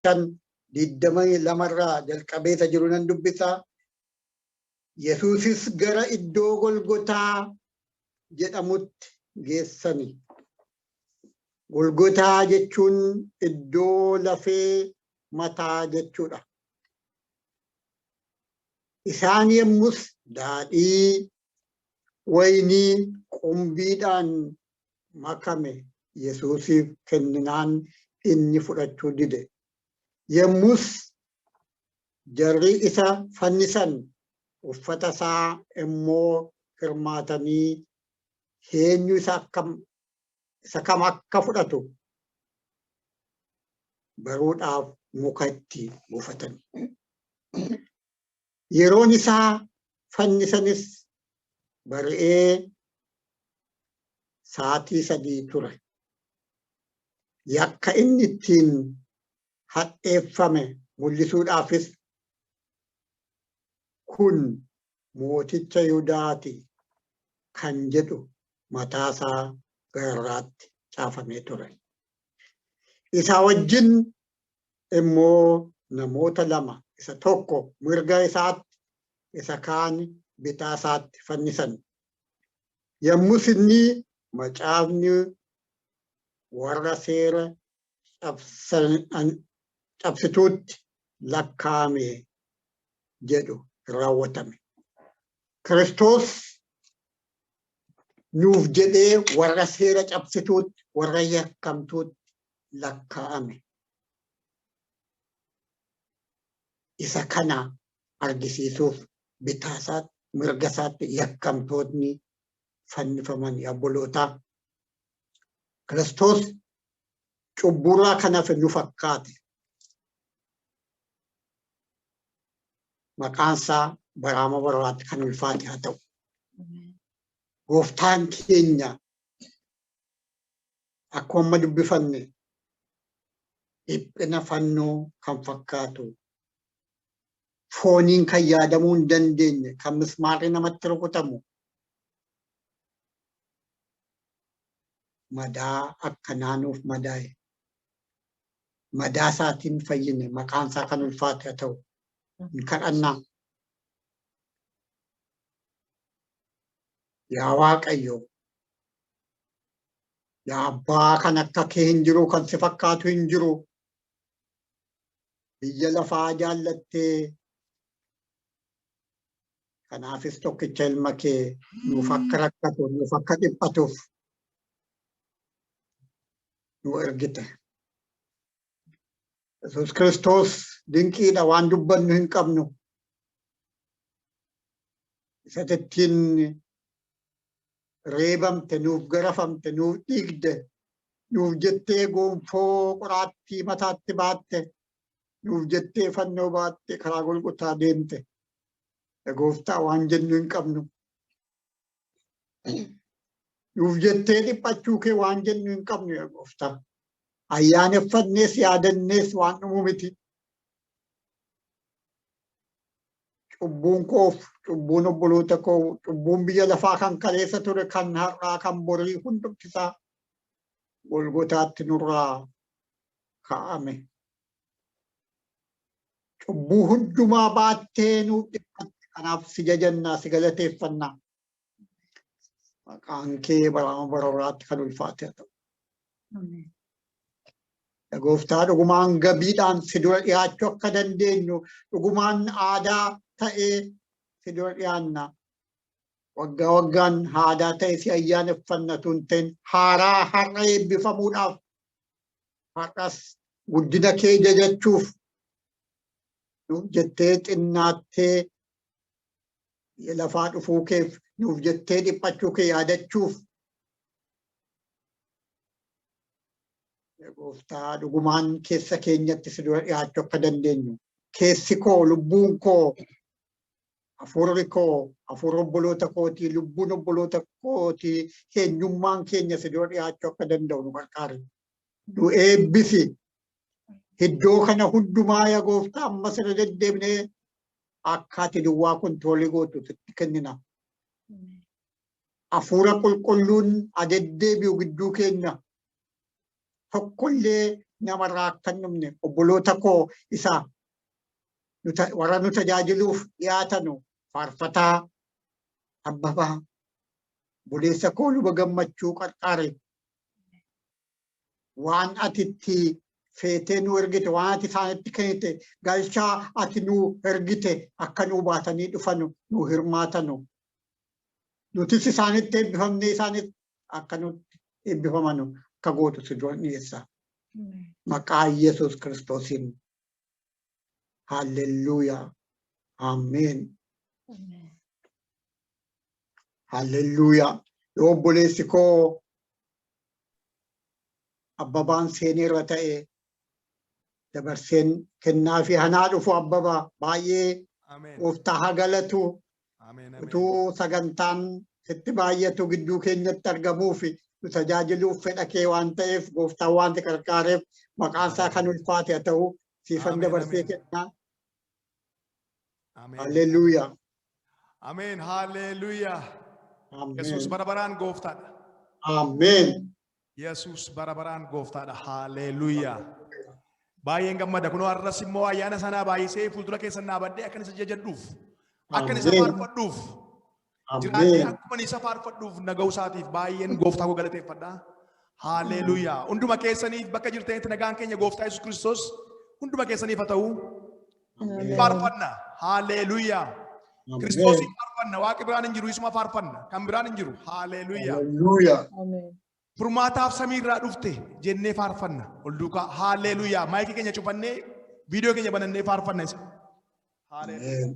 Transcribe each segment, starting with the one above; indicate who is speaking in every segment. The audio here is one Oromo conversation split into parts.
Speaker 1: 5 22 irraa jalqabee isa jiru nan dubbisa. Yesuusis gara iddoo Golgotaa jedhamutti geessani. Golgotaa jechuun iddoo lafee mataa jechuudha. Isaan yommus daadhii waynii qumbiidhaan makame Yesuusiif kenninaan inni fudhachuu dide. Yommus jarri isa fannisan uffata isaa immoo hirmaatanii eenyu isa akkam isa kam akka fudhatu baruudhaaf muka itti buufatan. Yeroon isaa fannisanis bari'ee sa'aatii 3 ture. Yakka inni ittiin hadheeffame mul'isuudhaafis kun mooticha Yihudaati kan jedhu mataasaa gararraatti caafamee ture. Isaa wajjin immoo namoota lama isa tokko mirga isaatti isa kaan bitaa isaatti fannisan. Yommus inni macaafni warra seera cabsituutti lakkaa'ame jedhu raawwatame. Kiristoos nuuf jedhee warra seera cabsituutti, warra yakkamtuutti lakkaa'ame. Isa kana argisiisuuf bitaa isaatti, mirga isaatti yakkamtootni fannifaman obbolootaa. Kiristoos cubburraa kan hafe nu fakkaate. Maqaan isaa baraama baraatti kan ulfaate haa ta'u. Gooftaan keenya akkuma amma dubbifanne dhiphina fannoo kan fakkaatu fooniin kan yaadamuu hin dandeenye kan mismaarri namatti rukutamu madaa akkanaa nuuf madaa'e. Madaa isaatiin fayyine maqaan isaa kan ulfaate haa ta'u. Hin kadhannaa. Yaa Waaqayyo, yaa Abbaa kan akka kee hin jiru, kan si fakkaatu hin jiru. Biyya lafaa jaallattee kanaafis tokkicha ilma kee nuuf akka rakkatu, nuuf akka dhiphatuuf nu ergite. Yesuus Kiristoos dinqiidha waan dubbannu hin qabnu. Isa ittiin reebamte, nuuf garafamte, nuuf dhiigde, nuuf jettee gonfoo qoraattii mataatti baatte, nuuf jettee fannoo baatte karaa Golgotaa deemte. Gooftaa waan jennu hin qabnu. Nuuf jettee dhiphachuu kee waan jennu hin qabnu yaa gooftaa. Ayyaaneffannees yaadannees waan dhumu miti. Cubbuun koof, cubbuun obboloota koo, cubbuun biyya lafaa kan kaleessa ture, kan har'aa, kan borii hundumti isaa Golgotaatti nurraa kaa'ame. Cubbuu hundumaa baattee nuuf dhiphatte kanaaf si jajannaa, si galateeffannaa. Maqaan kee bara baraatti kan ulfaate haa ta'u. Gooftaa dhugumaan gabiidhaan si dura dhiyaachuu akka dandeenyu dhugumaan aadaa ta'ee si dura dhiyaanna. Waggaa waggaan aadaa ta'e si ayyaaneffanna tun ta'in haaraa har'a eebbifamuudhaaf har'as guddina kee jajachuuf nuuf jettee xinnaattee biyya lafaa dhufuu keef nuuf jettee dhiphachuu kee yaadachuuf gooftaa dhugumaan keessa keenyatti si dura dhiyaachuu akka dandeenyu keessi koo lubbuun koo hafuurri koo hafuurri obboloota kootii lubbuun obboloota kootii eenyummaan keenya si dura dhiyaachuu akka danda'u nu gargaari. Nu eebbisi. Iddoo kana hundumaa yaa gooftaa ammas irra deddeebinee akka ati duwwaa kontiroolii gootu sitti kennina. Hafuura qulqulluun adeddeebi'u gidduu keenya tokkollee namarraa akka hin dhumne obboloota koo isa warra nu tajaajiluuf dhiyaatanu faarfataa Abbabaa buleessa koo luba gammachuu qarqaare waan ati itti feetee nu ergite waan ati isaanitti kennite galchaa ati nu ergite akka nu baatanii dhufanu nu hirmaatanu nutis isaanitti eebbifamnee isaanitti akka nutti eebbifamanu akka gootu si dura dhiyeessa. Maqaa Yesuus Kiristoosiin. Haalleluuyaa. Ameen. Haalleluuyaa. Yoo obboleessi koo Abbabaan seeneerra ta'e dabarseen kennaa fi hanaa dhufu Abbabaa baay'ee gooftaa haa galatu. Utuu sagantaan sitti baay'atu gidduu keenyatti argamuuf nu tajaajiluuf fedha kee waan ta'eef gooftaan waan si qarqaareef maqaan isaa kan ulfaate haa ta'u siifan dabarsee kennaa. Haalleluuyaa.
Speaker 2: Ameen. Haalleluuyaa. Yesuus bara baraan gooftaadha.
Speaker 1: Ameen.
Speaker 2: Yesuus bara baraan gooftaadha. Haalleluuyaa. Baay'een gammada. Kunoo har'as immoo ayyaana sanaa baay'isee fuuldura keessan dhaabadhee akkan isa jajadhuuf, akkan isa faarfadhuuf, jiraadhee akkuma isa faarfadhuuf naga'uu isaatiif baay'een gooftaa koo galateeffadha. Haalleluuyaa. Hunduma keessaniif bakka jirtanitti nagaan keenya gooftaa Yesuus Kiristoos hunduma keessaniif haa ta'u. Faarfanna. Haalleluuyaa. Kiristoosiin faarfanna. Waaqi biraan hin jiru isuma faarfanna. Kan biraan hin jiru. Haalleluuyaa.
Speaker 1: Haalleluuyaa.
Speaker 2: Furmaataaf samiirraa dhufte jennee faarfanna. Ol duukaa haalleluuyaa. Maayikii keenya cufannee viidiyoo keenya banannee faarfanna isa. Haalleluuyaa.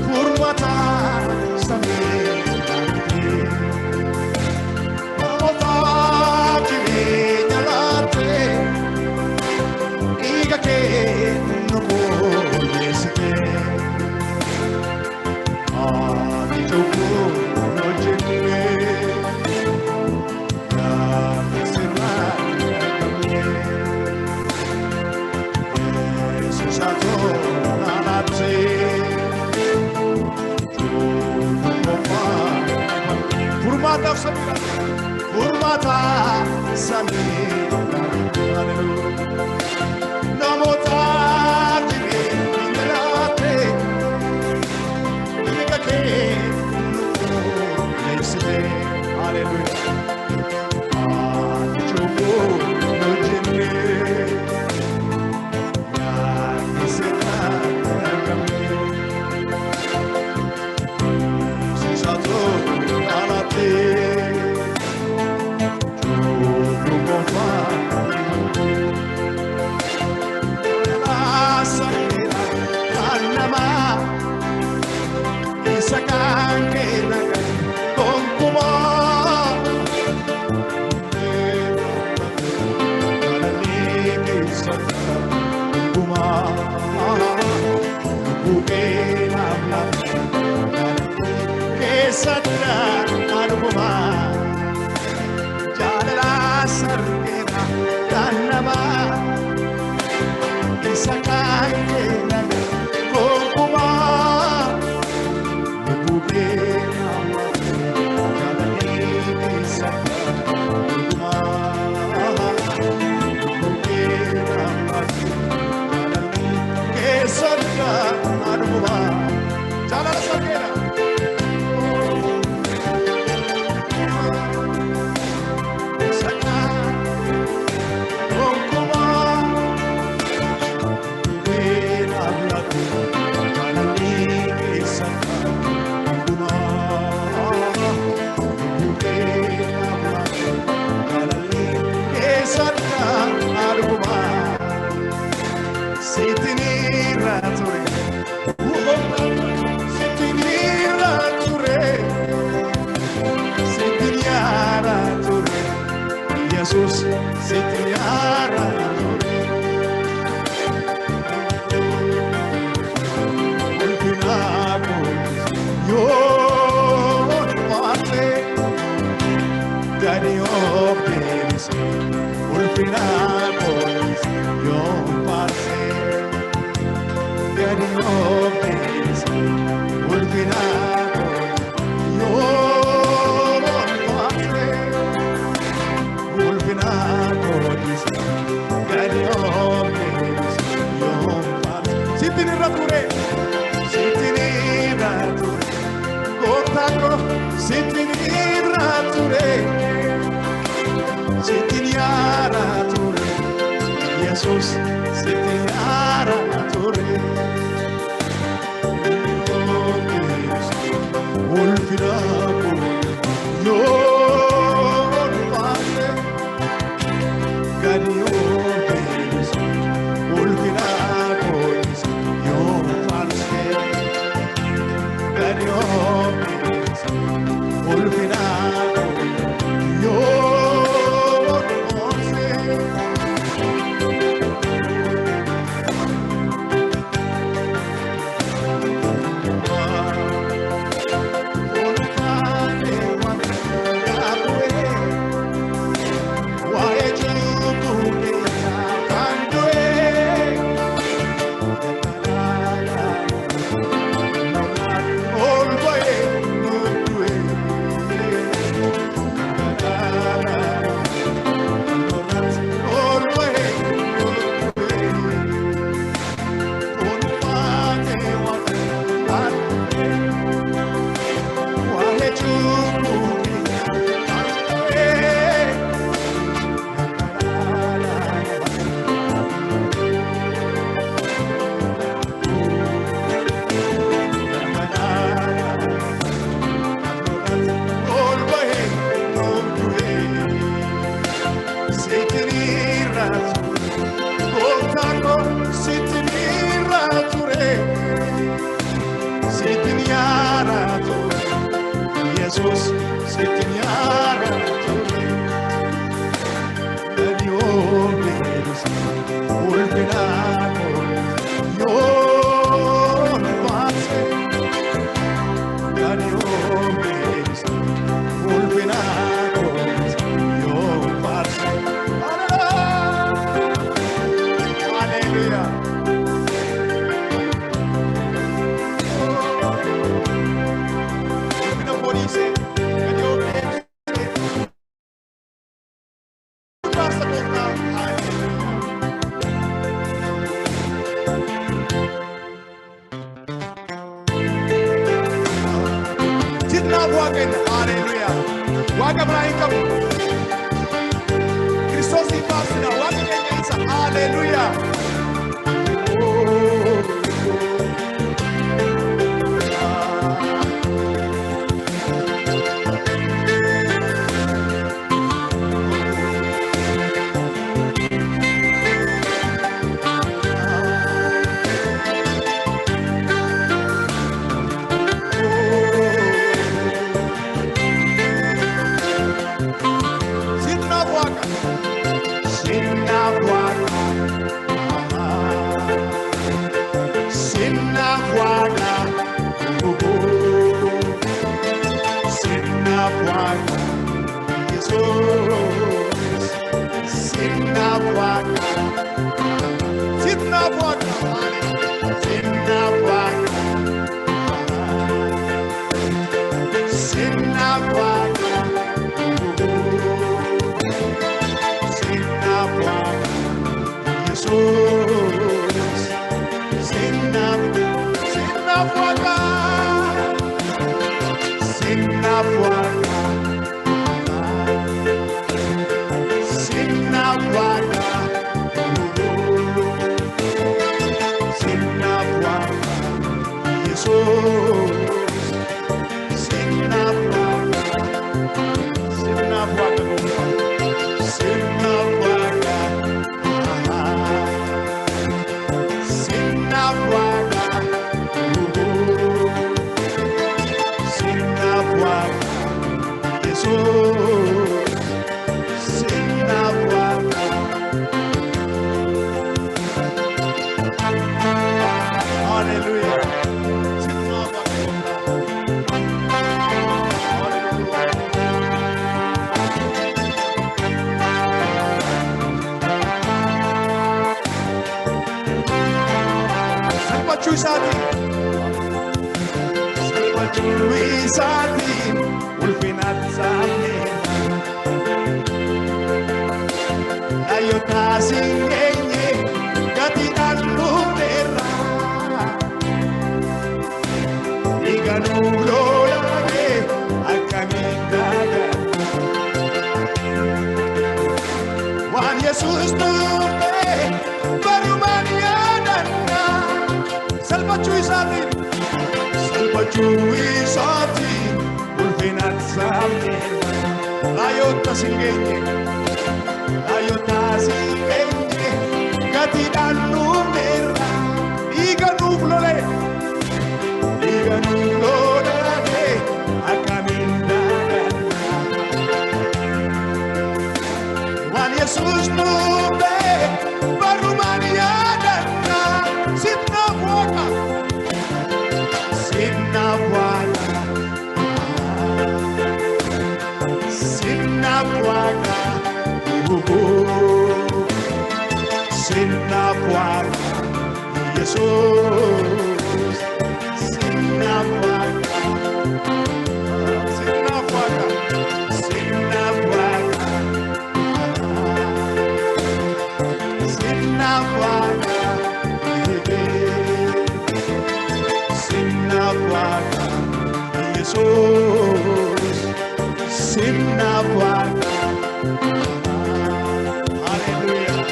Speaker 2: Furmaataaf samiidha. Furmaata samiidha. Namoota jireenya laate dhiiga kee nu qulqulleessite. Haleluuyaa. Ati cubbuu nu jennee yaadni sirraa argamne. Sisato alate cubbuu qofaa isa kan kee gonkumaa jaalallee keessa gonkumaa lubbuu kee naaf laate keessa dhugumaa jaalala sarkeera kan namaa isa kan kee gonkumaa lubbuu Ulfina koonis yoon faarse. Gadi of deebise ulfina koonis yoon faarse. Ulfina koonis gadi of deebise yoon faarse. Sittin irra ture, sittin irra ture, gooftaa koo sittin irra ture. Sittin yaara ture, Yesus sittin yaara ture. Ulfina koo yoon faarse, gadi of deebise. Ulfina koonis yoon faarse, gadi of deebise. Ulfina koo yoon faarse. Yesus sittin yaara ture. Gadi of deebise ulfina koo yoon faarse. Gadi of deebise ulfina koo yoon faarse. Haleluuyaa. Ulfina fooniisee gadi of deebise. Faarsa gooftaa. Haleluuyaa. Sitnaaf Waaqayyo. Haleluuyaa. Waaqa biraa hin qabu. Kiristoosiin faarsina. Waaqa keenya isa. Haleluuyaa. Sitnaaf Waaqa. Sitnaaf Waaqa. Sitnaaf Waaqa. Sitnaaf Waaqa. Yesuus. Sitnaaf Waaqa. Sitnaaf Waaqa. Sitnaaf Waaqa. Sitnaaf Waaqa. Sitnaaf Waaqa. Yesuus. Sitnaaf, sitnaaf Waaqa. Sitnaaf Waaqa. Sitnaaf Waaqa. Sitnaaf Waaqa. Yesuus. Sitnaaf Waaqa. Sitnaaf Waaqa gooftaa. Sitnaaf Waaqa. Sitnaaf Waaqa. Sitnaaf Waaqa. isaatiin, salphachuu isaatiin ulfinatti saamneerra. Laayyotaa siin geenye gatiidhaan dhufneerra. Dhiiga nuu lolaagee akkamiin daagaa. Waan Yesuus nuuf ta'e barumaan yaadanna. Salphachuu isaatiin, salphachuu isaatiin ulfinatti saamneerra. Laayyoota siin geenye, laayyoota siin geenye gatiidhaan dhufneerra. Dhiiga nuuf lolee, dhiiga nuuf lolaagee akkamiin daaganna. Waan Yesuus nuuf ta'e barumaan yaadanna. Sitnaaf Waaqa, sitnaaf Waaqa, sitnaaf Waaqa, sitnaaf Waaqa, Yesuus, sitnaaf Waaqa, sitnaaf Waaqa, sitnaaf Waaqa. Sitnaaf Waaqa, sitnaaf Waaqa, Yesuus, sitnaaf Waaqa. Hallelujah.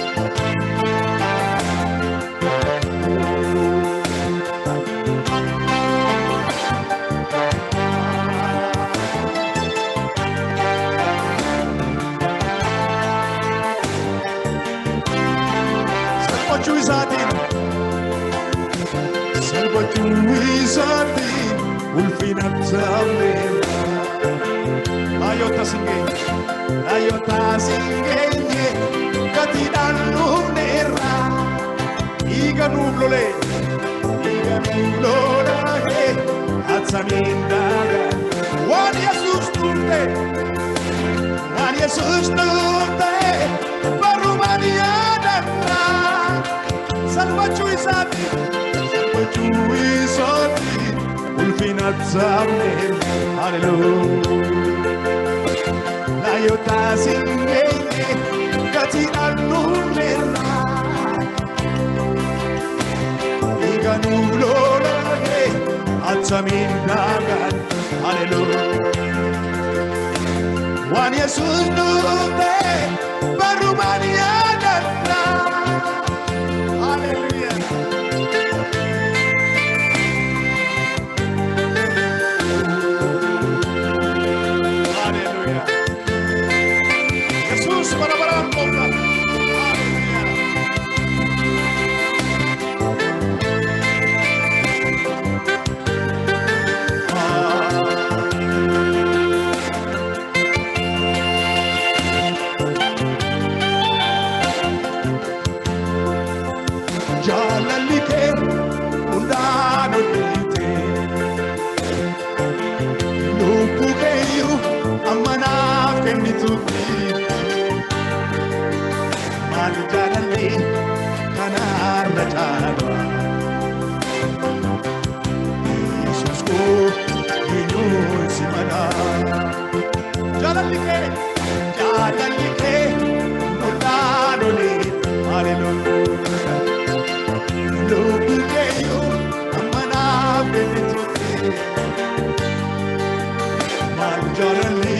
Speaker 2: Salphachuu isaatiin, salphachuu isaatiin ulfinatti saamneerra. Laayyoota siin geenye, laayyoota siin geenye gatiidhaan dhufneerra. Dhiiga nuuf lolee, dhiiga nuuf lolaagee attamiin daagaa. Waan Yesuus nuuf ta'e, waan Yesuus nuuf ta'e barumaan yaadanna. Salphachuu isaatiin, salphachuu isaatiin ulfinatti saamneerra. Hallelujah. Laayyoota siin geenye gatiidhaan dhufneerra. Dhiiga nuuf lolaagee attamiin daagaan. Hallelujah. Waan Yesuus nuuf ta'e barumaan yaadanna. Hallelujah. Hallelujah. Yesuus bara baraan gooftaa. Hallelujah. Jaalalli kee hundaan oliite, lubbuu keeyyuu amma naaf kennituutti. Maali jaalalli kanarra caala? Yesuus koo eenyuun si madaala? Jaalalli kee, jaalalli kee hundaan oliite. Hallelujah. Lubbuu keeyyuu amma naaf kennituutti. Maal jaalalli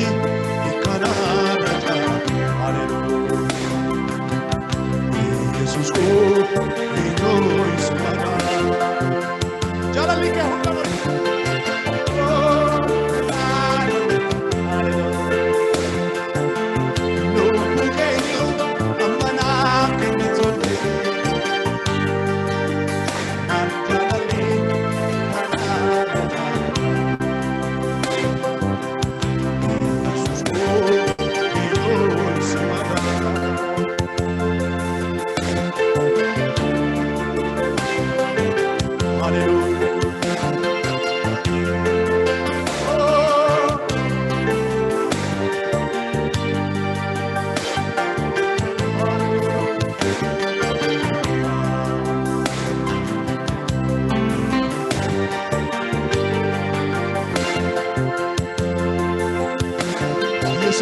Speaker 2: kanarra caala? Hallelujah. Yesuus koo eenyuun si madaala? Jaalalli kee hundaan oliite. Oh, hallelujah. Lubbuu keeyyuu amma naaf kennituutti.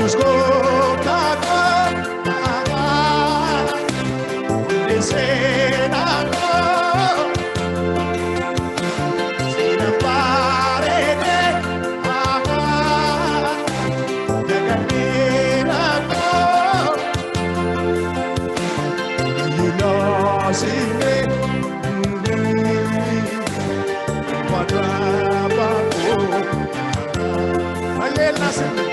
Speaker 2: Yesus gooftaa koo, seenaa koo, sina bareede, daganneera koo, yilaasinne, wadraaba koo, ayeelasinne.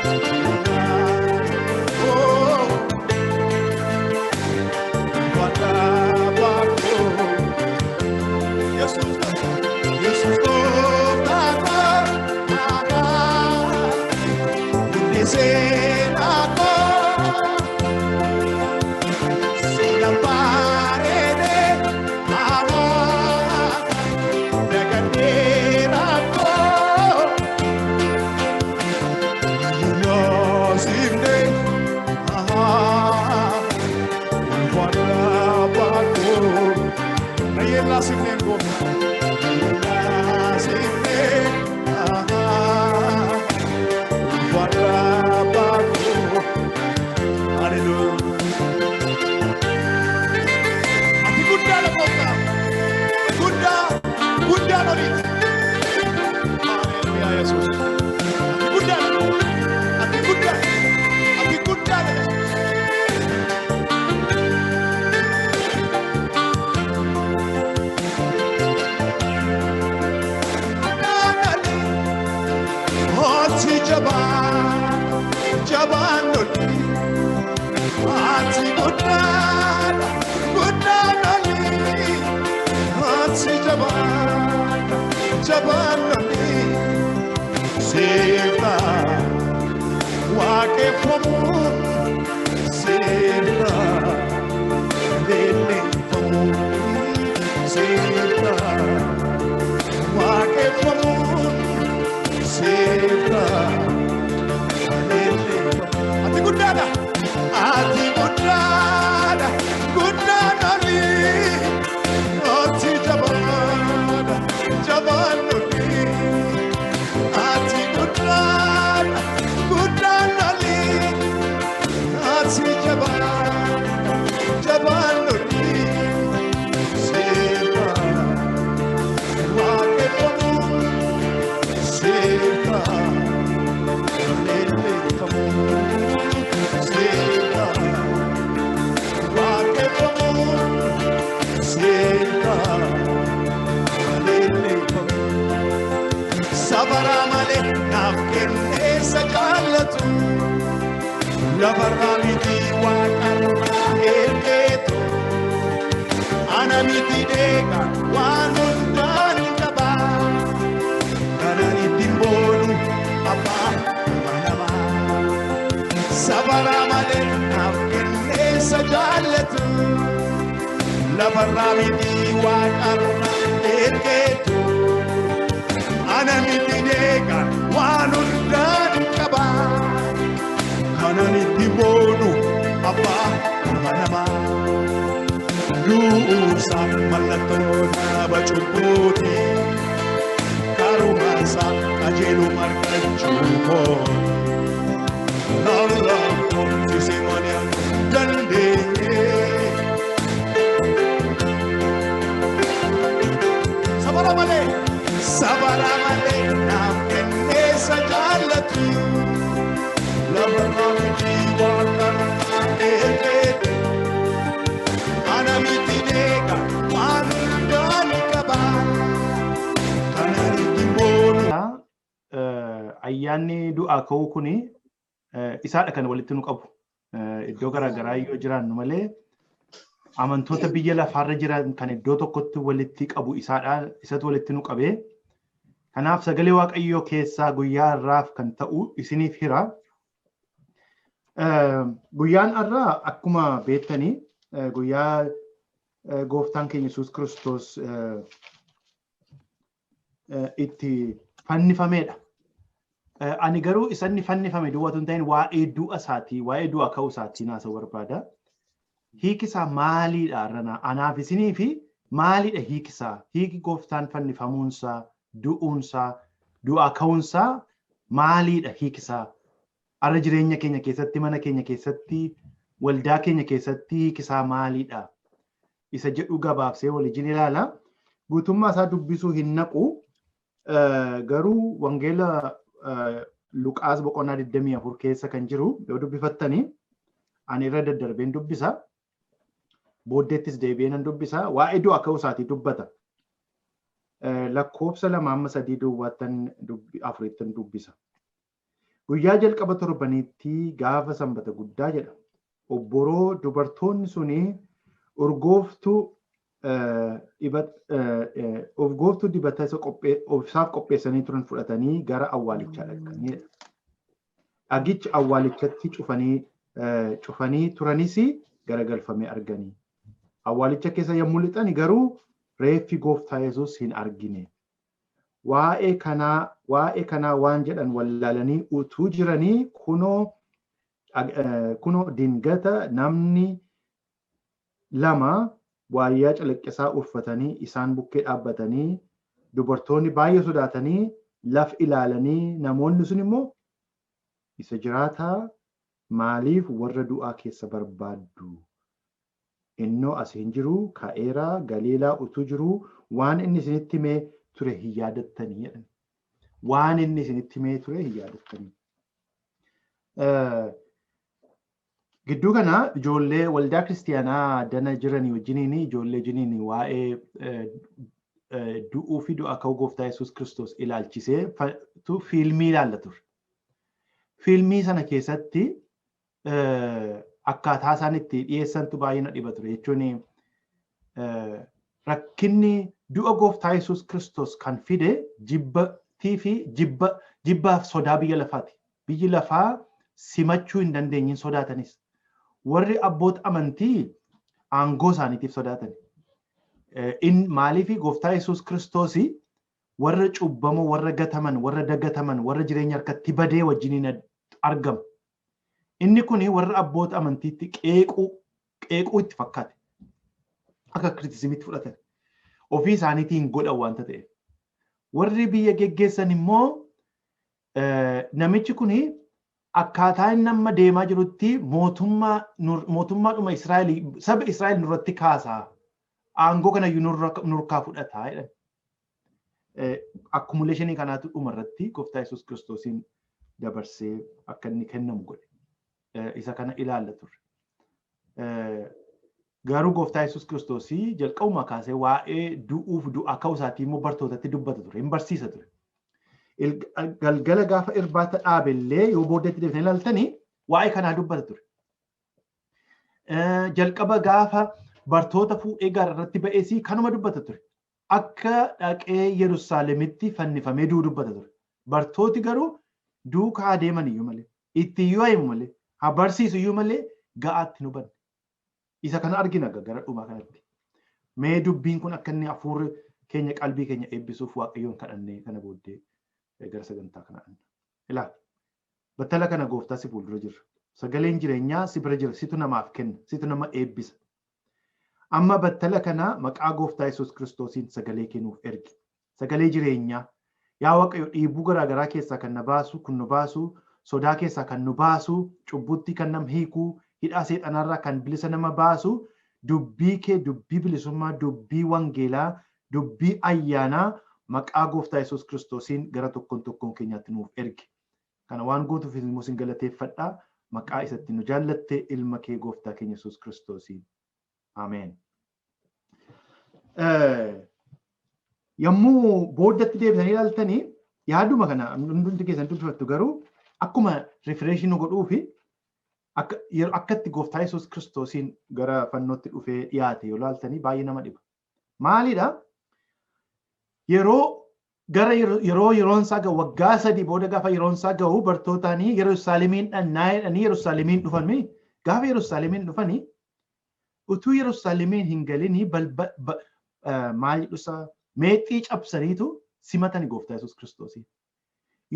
Speaker 3: Ayyaanni du'aa ka'uu kuni isaadha kan walitti nu qabu. Iddoo garaagaraa yoo jiraannu malee amantoota biyya lafaarra jiran kan iddoo tokkotti walitti qabu isaadha, isatu walitti nu qabee. Kanaaf sagalee Waaqayyoo keessaa guyyaa har'aaf kan ta'u isiniif hira. Guyyaan har'aa akkuma beektanii guyyaa gooftaan keenya Yesuus Kiristoos itti fannifamedha. Ani garuu isanni fannifame duwwaatu hin ta'in waa'ee du'a isaatii, waa'ee du'a ka'uu isaatii naasa'uu barbaada. Hiiki isaa maaliidha har'ana? Anaaf isinii fi maaliidha hiiki isaa? Hiiki gooftaan fannifamuunsaa, du'uunsaa, du'a ka'uunsaa maaliidha hiiki isaa? Har'a jireenya keenya keessatti, mana keenya keessatti, waldaa keenya keessatti hiikisaa maalidha? Isa jedhu gabaabsee waliin ilaala. Guutummaa isaa dubbisuu hin naqu. Garuu wangeela Luqaas boqonnaa 24 keessa kan jiru yoo dubbifattanii ani irra daddarbeen dubbisa. Booddeettis deebi'ee nan dubbisa. Waa'ee du'a ka'uu isaatii dubbata. Lakkoofsa 2 amma 3 duwwaattan 4ttan dubbisa. Guyyaa jalqaba torbaniitti gaafa sanbata guddaa jedha. Obboroo dubartoonni suni urgooftuu dibata isa isaaf qopheessanii turan fudhatanii gara awwaalichaa dhaqanidha. Dhagichi awwaalichatti cufanii turanis garagalfamee arganii. Awwaalicha keessa yommuu lixan garuu reeffi gooftaa Yesuus hin argine. Waa'ee kanaa waan jedhan wallaalanii utuu jiranii kunoo dingata namni lama waayyaa calaqqisaa uffatanii isaan bukkee dhaabbatanii dubartoonni baay'ee sodaatanii laf ilaalanii namoonni sun immoo isa jiraataa maaliif warra du'aa keessa barbaaddu? Innoo as hin jiru ka'eeraa Galiilaa utuu jiru waan inni isinitti himee ture hin yaadattanii jedhan. Waan inni isinitti himee ture hin yaadattanii. Gidduu kana ijoollee waldaa kiristiyaanaa dana jiranii wajjiniin ijoollee wajjiniin waa'ee du'uu fi du'a ka'uu gooftaa Yesuus Kiristoos ilaalchisee fiilmii ilaalla ture. Fiilmii sana keessatti akkaataa isaan itti dhiyeessantu baay'ee na dhiba ture jechuun rakkinni du'a gooftaa Yesuus Kiristoos kan fide jibbatii fi jibbaaf sodaa biyya lafaati. Biyyi lafaa simachuu hin dandeenyin sodaatanis. Warri abboota amantii aangoo isaaniitiif sodaatan. Maaliif gooftaa Yesuus Kiristoos warra cubbamoo, warra gataman, warra dagataman, warra jireenya harkatti badee wajjiniin argamu. Inni kun warra abboota amantiitti qeequu itti fakkaate. Akka kiritisimitti fudhatan. Ofii isaaniitiin godhan waanta ta'eef. Warri biyya geggeessan immoo namichi kun akkaataa inni amma deemaa jirutti mootummaadhuma Israa'el saba Israa'el nurratti kaasaa. Aangoo kana iyyuu nurkaa fudhataa jedhan. Akkumuleeshinii kanaatu dhumarratti gooftaa Yesuus Kiristoosiin dabarsee akka inni kennamu godhe. Isa kana ilaalla turre. Garuu gooftaa Yesuus Kiristoosii jalqabuma kaasee waa'ee du'uuf du'a ka'uu isaatii immoo bartootatti dubbata ture. Hin barsiisa ture. Galgala gaafa irbaata dhaabellee yoo booddeetti deebitanii ilaaltanii waa'ee kanaa dubbata ture. Jalqaba gaafa bartoota fuudhee gaara irratti ba'eesii kanuma dubbata ture. Akka dhaqee Yerusaalemitti fannifamee du'u dubbata ture. Bartooti garuu duukaa adeeman iyyuu malee, itti iyyuu himu malee, haa barsiisu iyyuu malee ga'aatti nu banne. Isa kana argina gara dhumaa kanatti. Mee dubbiin kun akka inni hafuurri keenya qalbii keenya eebbisuuf Waaqayyoon kadhannee kana booddee gara sagantaa kana dhanna. Ilaali. Battala kana gooftaa si fuuldura jirra. Sagaleen jireenyaa si bira jira. Situ namaaf kenna. Situ nama eebbisa. Amma battala kana maqaa gooftaa Yesuus Kiristoosiin sagalee kennuuf ergi. Sagalee jireenyaa. Yaa Waaqayyo dhiibbuu garaagaraa keessaa kan na baasu, kun nu baasu, sodaa keessaa kan nu baasu, cubbutti kan nam hiiku, hidhaa seexanaarraa kan bilisa nama baasu, dubbii kee dubbii bilisummaa, dubbii wangeelaa, dubbii ayyaanaa maqaa gooftaa Yesuus Kiristoosiin gara tokkoon tokkoon keenyaatti nuuf ergi. Kana waan gootuuf immoo sin galateeffadhaa. Maqaa isatti nu jaallatte ilma kee gooftaa keenya Yesuus Kiristoosiin. Ameen. Yommuu booddatti deebitanii ilaaltanii yaaduma kana hundumti keessan dubbifattu garuu akkuma rifireeshinii nu godhuu fi akka itti gooftaa Yesuus Kiristoosiin gara fannootti dhufee dhiyaate yoo ilaaltanii baay'ee nama dhiba. Maalidha? Yeroo gara yeroo yeroon isaa gahu waggaa 3 booda gaafa yeroon isaa gahu bartootaanii Yerusaalemiin dhannaa jedhanii Yerusaalemiin dhufan gaafa Yerusaalemiin dhufanii utuu Yerusaalemiin hin galinii maal jedhusaa meexxii cabsaniitu simatani gooftaa Yesuus Kiristoosiin.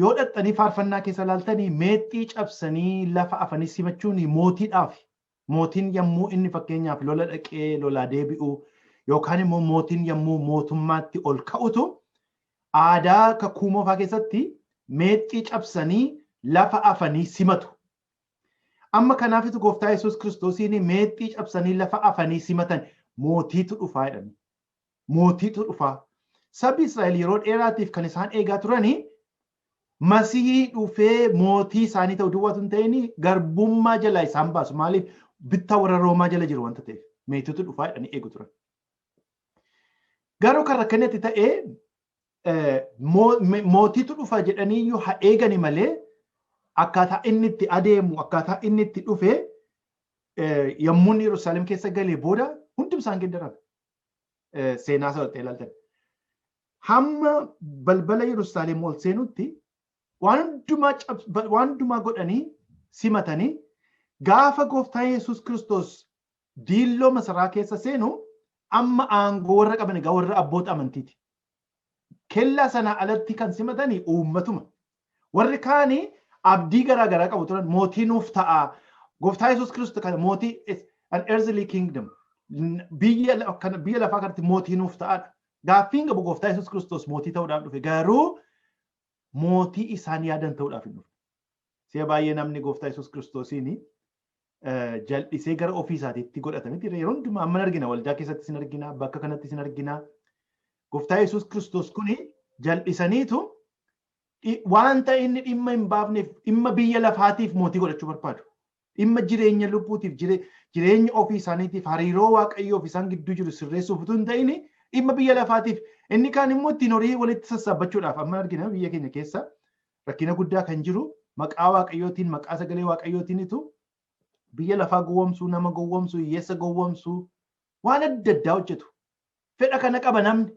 Speaker 3: Yoo dhaqxanii faarfannaa keessa ilaaltanii meexxii cabsanii lafa afanii simachuun mootiidhaaf. Mootiin yommuu inni fakkeenyaaf lola dhaqee lolaa deebi'u yookaan immoo mootiin yommuu mootummaatti ol ka'utu aadaa kakuu moofaa keessatti meexxii cabsanii lafa afanii simatu. Amma kanaafitu gooftaa Yesuus Kiristoosiin meexxii cabsanii lafa afanii simatan mootiitu dhufaa jedhani. Mootiitu dhufaa. Sabbi Israa'el yeroo dheeraatiif kan isaan eegaa turanii Masihii dhufee mootii isaanii ta'u duwwaatu hin ta'in garbummaa jalaa isaan baasu. Maaliif bittaa warra Roomaa jala jiru wanta ta'eef meetiitu dhufaa jedhanii eegu turan. Garuu kan rakkanatti ta'ee mootiitu dhufa jedhanii iyyuu haa eegani malee akkaataa inni itti adeemu akkaataa inni itti dhufe yommuu inni Yerusaalem keessa galee booda hundi isaan geeddarame. Seenaa isaa ta'e ilaaltan. Hamma balbala Yerusaalem ol seenutti waan hundumaa godhanii simatanii gaafa gooftaa Yesuus Kiristoos diilloo masaraa keessa seenu amma aangoo warra qaban egaa warra abboota amantiiti. Kellaa sanaa alatti kan simatanii uummatuma. Warri kaanii abdii garaa garaa qabu turan mootii nuuf ta'a. Gooftaa Yesuus Kiristoos kana mootii an earthly kingdom biyya lafaa kanatti mootii nuuf ta'aadha. Gaaffiin qabu gooftaa Yesuus Kiristoos mootii ta'uudhaaf dhufe garuu mootii isaan yaadan ta'uudhaaf hin dhufne. Si'a baay'ee namni gooftaa Yesuus Kiristoosiin jal'isee gara ofii isaatiitti godhata miti. Yeroo hundumaa amma argina waldaa keessatti sin argina bakka kanatti sin argina. Gooftaa Yesuus Kiristoos kuni jal'isaniitu wanta inni dhimma hin baafneef dhimma biyya lafaatiif mootii godhachuu barbaadu. Dhimma jireenya lubbuutiif jireenya ofii isaaniitiif hariiroo waaqayyoof isaan gidduu jiru sirreessuuf utuu hin ta'in dhimma biyya lafaatiif inni kaan immoo ittiin horii walitti sassaabbachuudhaaf amma argina biyya keenya keessa rakkina guddaa kan jiru maqaa waaqayyootiin maqaa sagalee waaqayyootiinitu biyya lafaa gowwomsuu nama gowwomsuu hiyyeessa gowwomsuu waan adda addaa hojjetu. Fedha kana qaba namni.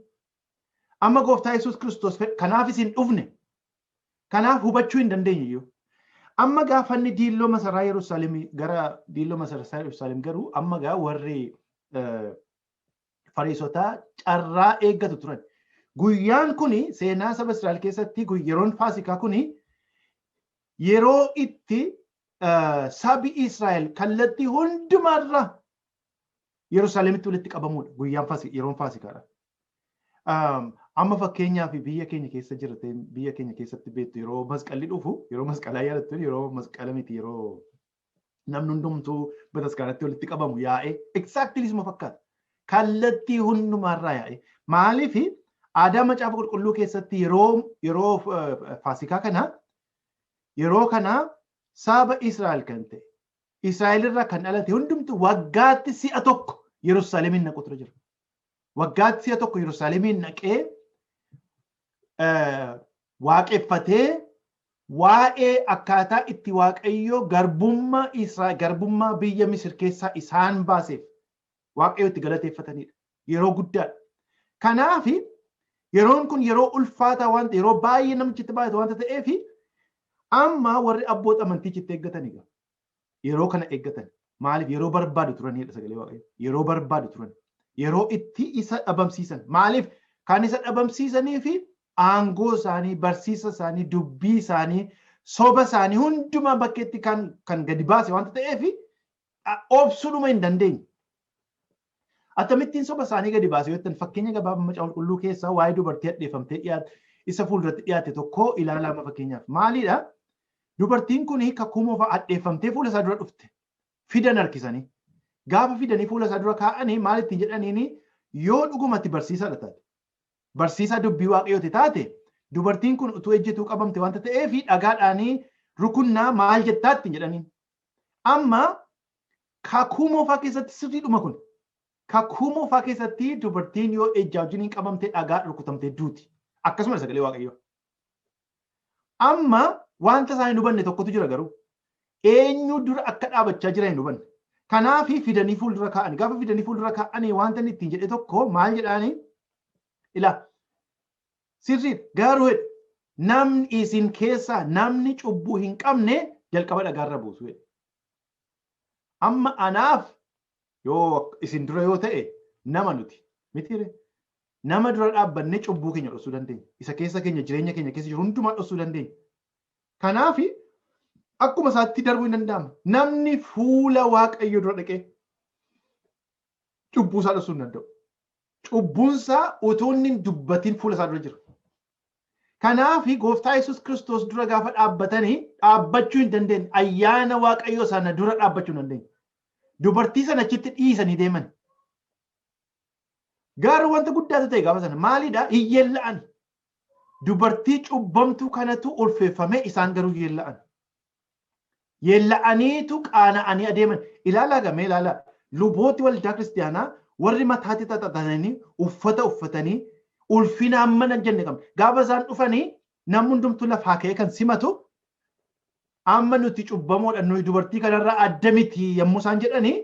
Speaker 3: Amma gooftaa Yesuus Kiristoos kanaaf isin dhufne. Kanaaf hubachuu hin dandeenye iyyuu. Amma gaafa inni diilloo masaraa Yerusaalem gara diilloo masaraa Yerusaalem garuu amma gaa warri Fariisotaa carraa eeggatu turan. Guyyaan kuni seenaa saba Israa'el keessatti yeroon Faasikaa kuni yeroo itti sabi Israa'el kallattii hundumaarra Yerusaalemitti walitti qabamudha. Guyyaan yeroon Faasikaadha. Amma fakkeenyaaf biyya keenya keessa jirte biyya keenya keessatti beektu yeroo masqalli dhufu yeroo masqalaa yaadattu yeroo masqala miti yeroo namni hundumtuu bataskaanatti walitti qabamu yaa'ee exactly isuma fakkaata. Kallattii hundumaarraa yaa'ee maaliif aadaa macaafa qulqulluu keessatti yeroo Faasikaa kana yeroo kana saba Israa'el kan ta'e Israa'el irraa kan dhalate hundumtu waggaatti si'a tokko Yerusaalemiin naqu ture jira. Waggaatti si'a tokko Yerusaalemiin naqee waaqeffatee waa'ee akkaataa itti Waaqayyo garbummaa Israa'el garbummaa biyya Misir keessaa isaan baaseef Waaqayyo itti galateeffatanidha. Yeroo guddaadha. Kanaaf yeroon kun yeroo ulfaataa waan yeroo baay'ee namichi itti baay'atu waanta ta'eef amma warri abboota amantii itti eeggataniidha. Yeroo kana eeggatan. Maaliif yeroo barbaadu turanidha sagalee Waaqayyo. Yeroo barbaadu turan. Yeroo itti isa dhabamsiisan. Maaliif kan isa dhabamsiisanii fi aangoo isaanii, barsiisa isaanii, dubbii isaanii, soba isaanii hundumaa bakkeetti kan gadi baase waanta ta'eef obsuudhuma hin dandeenye. Akkamittiin soba isaanii gadi baase yoo jettan fakkeenya gabaabaa macaafa qulqulluu keessaa waa'ee dubartii hadheeffamtee dhiyaate isa fuulduratti dhiyaate tokko ilaalaa amma fakkeenyaaf. Maalidha? Dubartiin kun kakuu moofaa hadheeffamtee fuula isaa dura dhufte. Fidan harkisanii. Gaafa fidanii fuula isaa dura kaa'anii maal ittiin jedhaniini yoo dhugumatti barsiisaadha taate. Barsiisaa dubbii waaqayyooti taate dubartiin kun utuu ejjituu qabamte wanta ta'eef dhagaadhaanii rukunnaa maal jettaa ittiin jedhaniin. Amma kakuu moofaa keessatti sirriidhuma kun. Kakuu moofaa keessatti dubartiin yoo ejjaa wajjiniin qabamte dhagaa rukutamtee duuti. Akkasuma sagalee waaqayyoo. Amma wanta isaan hin hubanne tokkotu jira garuu eenyu dura akka dhaabachaa jira hin hubanne. Kanaaf fidanii fuuldura kaa'ani. Gaafa fidanii fuuldura kaa'anii wanta inni ittiin jedhe tokko maal jedhaanii ilaa sirriidha garuu namni isin keessaa namni cubbuu hin qabne jalqaba dhagaarra buusu jedhe. Amma anaaf yoo isin dura yoo ta'e nama nuti mitiire nama dura dhaabbannee cubbuu keenya dhoksuu dandeenya. Isa keessa keenya jireenya keenya keessa jiru hundumaa dhoksuu dandeenya. Kanaaf akkuma isaatti darbuu hin danda'amu. Namni fuula Waaqayyoo dura dhaqee cubbuu isaa dhoksuu hin danda'u. Cubbuun isaa utuu inni hin dubbatin fuula isaa dura jira. Kanaaf gooftaa Yesuus Kiristoos dura gaafa dhaabbatanii dhaabbachuu hin dandeenye. Ayyaana Waaqayyoo sana dura dhaabbachuu hin dandeenye. Dubartii sana achitti dhiisanii deeman. Garuu wanta guddaatu ta'e gaafa sana maalidha? Hiyyeella'an. Dubartii cubbamtuu kanatu ulfeeffame, isaan garuu yeella'an. Yeella'aniitu qaana'anii adeeman. Ilaalaa gamee ilaalaa. Lubooti waldaa kiristiyaanaa warri mataatti xaxatanii uffata uffatanii ulfina hamma nan jenne qabna. Gaafa isaan dhufanii namni hundumtuu lafaa ka'ee kan simatu, amma nuti cubbamoodha, nuyi dubartii kanarraa adda miti yommuu isaan jedhanii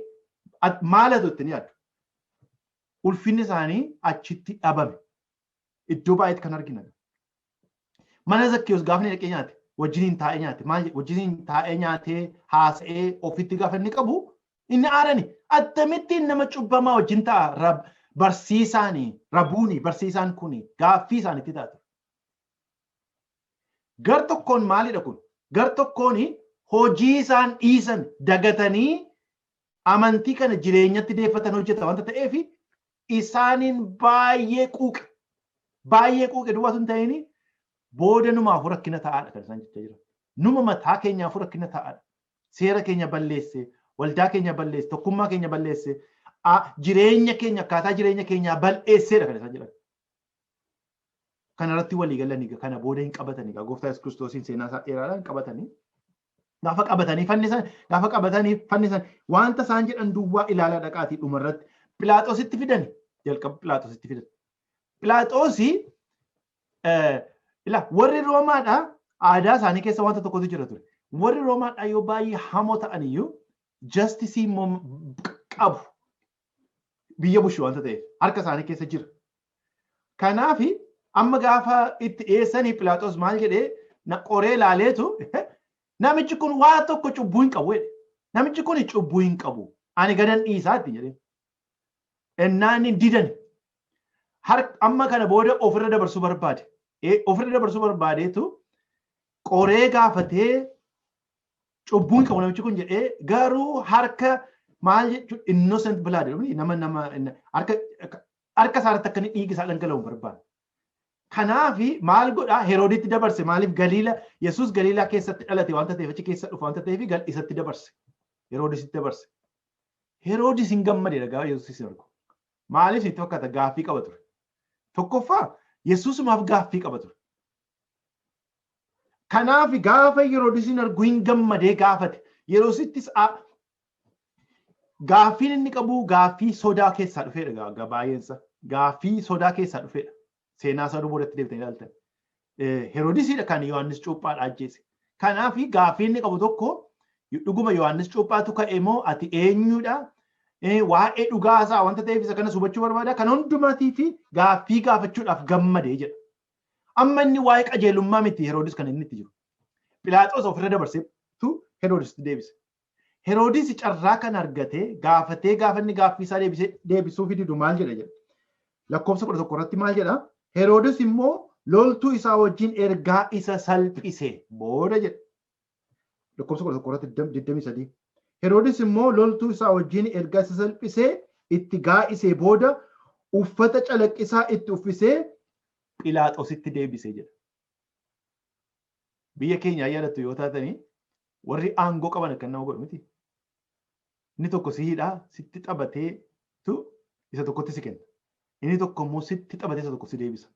Speaker 3: maalatu ittiin yaaddu? Ulfinni isaanii achitti dhabame. Iddoo baay'eetti kan argina. Mana Zakkiyoos gaafa inni dhaqee nyaate, wajjiniin taa'ee nyaate, maal wajjiniin taa'ee nyaatee haasa'ee ofitti gaafa inni qabu inni aarani, akkamittiin nama cubbamaa wajjin ta'a barsiisaanii, rabuuni, barsiisaan kuni gaaffii isaanitti taatu. Gar tokkoon maalidha kun? Gar tokkoon hojii isaan dhiisan dagatanii amantii kana jireenyatti deeffatan hojjeta wanta ta'eef isaaniin baay'ee quuqe. Baay'ee quuqe duwwaa sun ta'ini booda numaaf rakkina ta'aadha kan isaan jechaa jiran. Numa mataa keenyaaf rakkina ta'aadha. Seera keenya balleesse, waldaa keenya balleesse, tokkummaa keenya balleesse, jireenya keenya, akkaataa jireenya keenyaa balleesseedha kan isaan jedhan. Kanarratti walii galanii kana booda hin qabatanii gooftaa Yesuus Kiristoosiin, seenaa isaa dheeraadhaan hin qabatanii. Gaafa qabatanii fannisan, gaafa qabatanii fannisan, wanta isaan jedhan duwwaa ilaalaa dhaqaatii dhumarratti Philaaxoositti fidan, jalqaba Philaaxoositti fidan. Philaaxoosi ila warri Roomaadhaa aadaa isaanii keessa wanta tokkotu jira ture. Warri Roomaadhaa yoo baay'ee hamoo ta'an iyyuu justice immoo qabu. Biyya bushu wanta ta'eef harka isaanii keessa jira. Kanaaf amma gaafa itti dhiyeessanii Philaaxoos maal jedhee qoree ilaaleetu, "Namichi kun waa tokko cubbuu hin qabu," jedhe. "Namichi kun cubbuu hin qabu. Ani gadan dhiisaatti," jedhee. Ennaan inni didan. Amma kana booda ofirra dabarsuu barbaade. Ofirra dabarsuu barbaadeetu qoree gaafatee, cubbuu hin qabu namichi kun jedhee, garuu harka maal jechuun innocent blood, nama harka isaarratti akka inni dhiigi isaa dhangala'u hin barbaadu. Kanaaf maal godhaa? Herooditti dabarse. Maaliif? Galiila, Yesuus Galiilaa keessatti dhalate wanta ta'eef, achi keessa dhufa wanta ta'eef, isatti dabarse. Heroodisitti dabarse. Heroodis hin gammade gaafa Yesuus hin argu. Maaliif itti fakkaata? Gaaffii qaba ture. Tokkoffaa Yesuusumaaf gaaffii qaba ture. Kanaaf gaafa Heroodis hin argu hin gammadee gaafate. Yeroosittis gaaffiin inni qabu gaaffii sodaa keessaa dhufeedha baay'eensa. Gaaffii sodaa keessaa dhufeedha. Seenaa isaa boodatti deebitanii ilaaltan. Heroodisiidha kan Yohaannis Cuuphaadha ajjeese. Kanaaf gaaffii inni qabu tokko, dhuguma Yohaannis Cuuphaatu ka'e moo, ati eenyudha? Waa'ee dhugaasaa wanta ta'eef isa kanas hubachuu barbaada. Kan hundumaatii fi gaaffii gaafachuudhaaf gammadee jedha. Amma inni waa'ee qajeelummaa miti Heroodis kan inni itti jiru. Philaaxoos ofirra dabarseetu Heroodisitti deebise. Heroodis carraa kan argatee gaafatee, gaafa inni gaaffii isaa deebisuu fididu maal jedha jedha. Lakkoofsa 11 irratti maal jedha? Heroodis immoo loltuu isaa wajjin ergaa isa salphise booda jedha. Lakkoofsa 11 irratti, 23. Heroodis immoo loltuu isaa wajjin ergaa isa salphisee itti gaa'isee booda uffata calaqqisaa itti uffisee Philaaxoositti deebisee jedha. Biyya keenya yaadattu yoo taatanii, warri aangoo qaban akka nama godhu miti. Inni tokko si hidhaa, sitti taphateetu isa tokkotti si kenna. Inni tokko immoo sitti taphatee isa tokko si deebisa.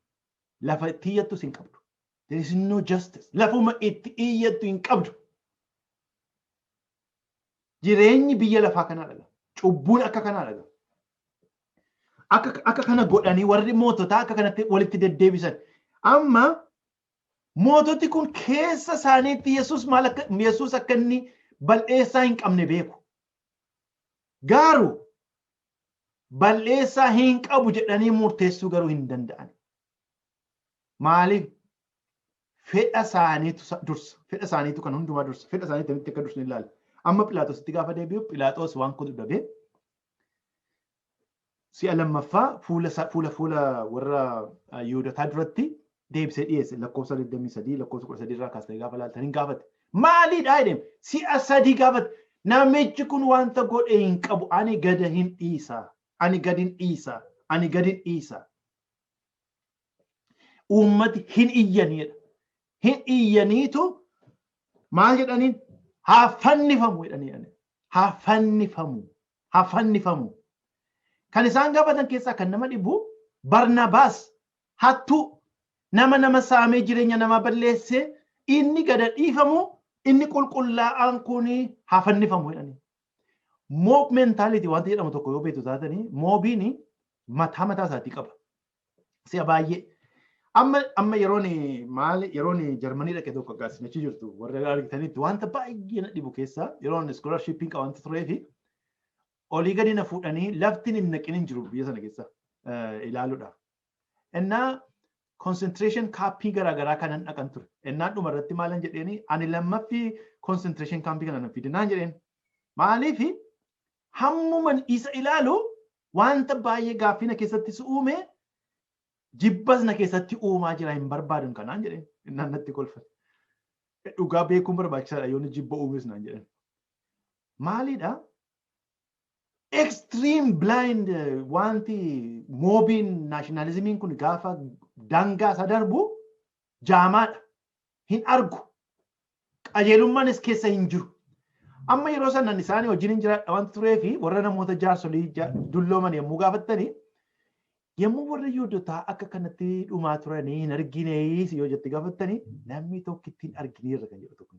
Speaker 3: Lafa itti iyyattus hin qabdu. There is no justice. Lafuma itti iyyattu hin qabdu. Jireenyi biyya lafaa kanaa dhaga. Cubbuun akka kanaa dhaga. Akka kana godhanii warri moototaa akka kanatti walitti deddeebisan. Amma moototi kun keessa isaaniitti Yesuus maal akka, Yesuus akka inni bal'eessaa hin qabne beeku. Garuu bal'eessaa hin qabu jedhanii murteessuu garuu hin danda'an. Maaliif? Fedha isaaniitu dursa. Fedha isaaniitu kan hundumaa dursa. Fedha isaaniitu akkamitti akka dursu ni ilaalla. Amma Phiilaaxoositti gaafa deebi'u, Phiilaaxoos waan kun dhabee si'a lammaffaa fuula warra Yihuudotaa duratti deebisee dhiyeesse. Lakkoofsa 23, lakkoofsa 13 irraa kaastee gaafa ilaaltan hin gaafate. Maaliidha jedhee si'a sadii gaafate. Namichi kun wanta godhe hin qabu. Ani gada hin dhiisa. Ani gadi hin dhiisa. Ani gadi hin dhiisa. Uummati hin iyyanidha. Hin iyyaniitu maal jedhaniin haa fannifamu jedhanii. Haa fannifamu. Haa fannifamu. Kan isaan gaafatan keessaa kan nama dhibu Barnabaas hattuu nama nama saamee jireenya namaa balleessee inni gada dhiifamu inni qulqullaa'aan kun haa fannifamu jedhanii. Mob mentality wanta jedhamu tokko yoo beektu taatanii mobiin mataa mataa isaatii qaba. Si'a baay'ee. Amma yeroon maal yeroon Jarmanii dhaqe tokko akkas achi jirtu warra argitanitti wanta baay'ee na dhibu keessaa yeroon scholarshipiin qaba wanta turee fi olii gadi na fuudhanii lafti hin naqin hin jiru biyya sana keessa ilaaluudhaaf. Innaa concentration campii garaagaraa kanan dhaqan ture. Innaan dhuma irratti maalan jedheeni ani lammaffii concentration campii kana na fidinaan jedheen. Maaliif hammuman isa ilaalu wanta baay'ee gaaffii na keessatti si uume jibbas na keessatti uumaa jira hin barbaadun kanaan jedheen. Innaan natti kolfate. Dhugaa beekuun barbaachisaadha yoo jibba uumes naan jedhan. Maalidha? Extreme blind wanti mobiin nationalismiin kun gaafa daangaa isa darbu jaamaadha. Hin argu. Qajeelummaanis keessa hin jiru. Amma yeroo sanan isaanii wajjin hin jiraadha wanta turee fi warra namoota jaarsolii dullooman yommuu gaafattanii yommuu warra Yihuudotaa akka kanatti dhumaa turanii hin argine yoo jette gaafattanii namni tokko ittiin argineerra kan jedhu tokko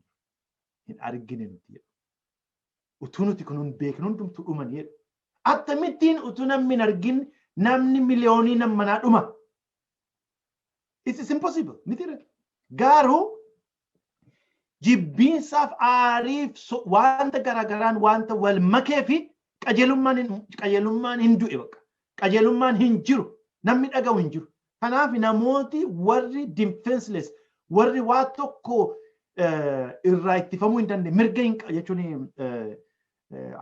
Speaker 3: hin argine nuti jedhu. Utuu nuti kun hin beeknu hundumtuu dhumanii jedhu. Akkamittiin utuu namni hin argin namni miliyoonii nammanaa dhuma. It's impossible. Miti garuu jibbiinsaaf aariif wanta garagaraan wanta wal makee fi qajeelummaan hin du'e bakka. Qajeelummaan hin jiru. Namni dhaga'u hin jiru. Kanaaf namooti warri defenseless warri waa tokko irraa ittifamuu hin dandeenye mirga hin jechuun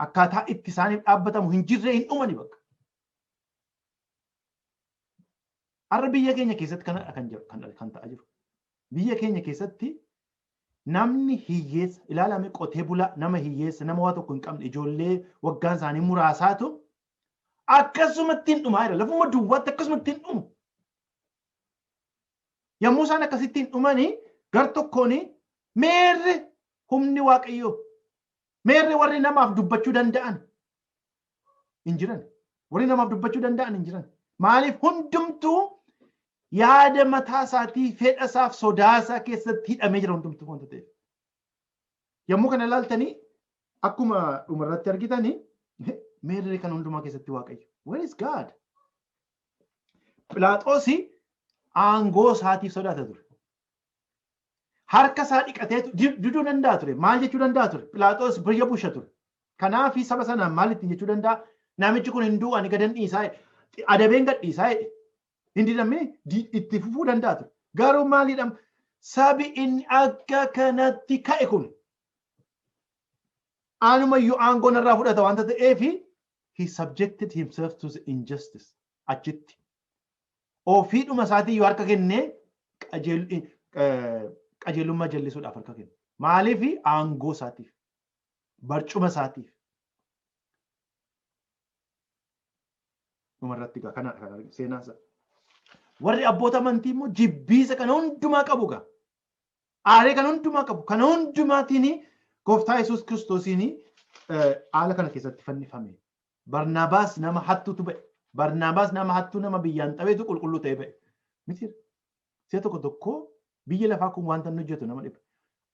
Speaker 3: akkaataa itti isaaniif dhaabbatamu hin jirre hin dhumani bakka. Har'a biyya keenya keessatti kana kan jiru kan ta'aa jiru. Biyya keenya keessatti namni hiyyeessa ilaalame qotee bulaa nama hiyyeessa nama waa tokko hin qabne ijoollee waggaan isaanii muraasaatu akkasumatti hin dhumaa jira. Lafuma duwwaatti akkasumatti hin dhumu. Yommuu isaan akkasitti hin dhumanii gar tokkoon meerre humni Waaqayyoo meerre warri namaaf dubbachuu danda'an hin jiran. Warri namaaf dubbachuu danda'an hin jiran. Maaliif hundumtuu yaada mataa isaatii fedha isaaf sodaa isaa keessatti hidhamee jira hundumtuu wanta ta'eef. Yommuu kana ilaaltanii akkuma dhumarratti argitanii meerre kan hundumaa keessatti Waaqayyo. Where is God? Philaaxoosi aangoo isaatiif sodaata ture. Harka isaa dhiqatee diduu danda'a ture. Maal jechuu danda'a ture? Philaaxoos biyya busha ture. Kanaaf saba sanaan maal ittiin jechuu danda'a? Namichi kun hin du'u ani gadan dhiisaa adabeen gad dhiisaa jedhe. Hin didamne itti fufuu danda'a ture. Garuu maalidha? Sabi inni akka kanatti ka'e kun anumayyuu aangoo narraa fudhata wanta ta'eef he subjected himself to the injustice achitti. Ofiidhuma isaatii yoo harka kennee qajeelummaa jallisuudhaaf harka kenne. Maaliif aangoo isaatiif barcuma isaatiif. Dhumarratti egaa kana kan seenaa isaa. Warri abboota amantii immoo jibbiisa kana hundumaa qabu gaa. Aaree kana hundumaa qabu. Kana hundumaatiin gooftaa Yesuus Kiristoosiin haala kana keessatti fannifame. Barnaabaas nama hattuutu ba'e. Barnaabaas nama hattuu nama biyyaan xabeetu qulqulluu ta'e ba'e. Miti si'a tokko tokko biyya lafaa kun wanta inni hojjetu nama dhiba.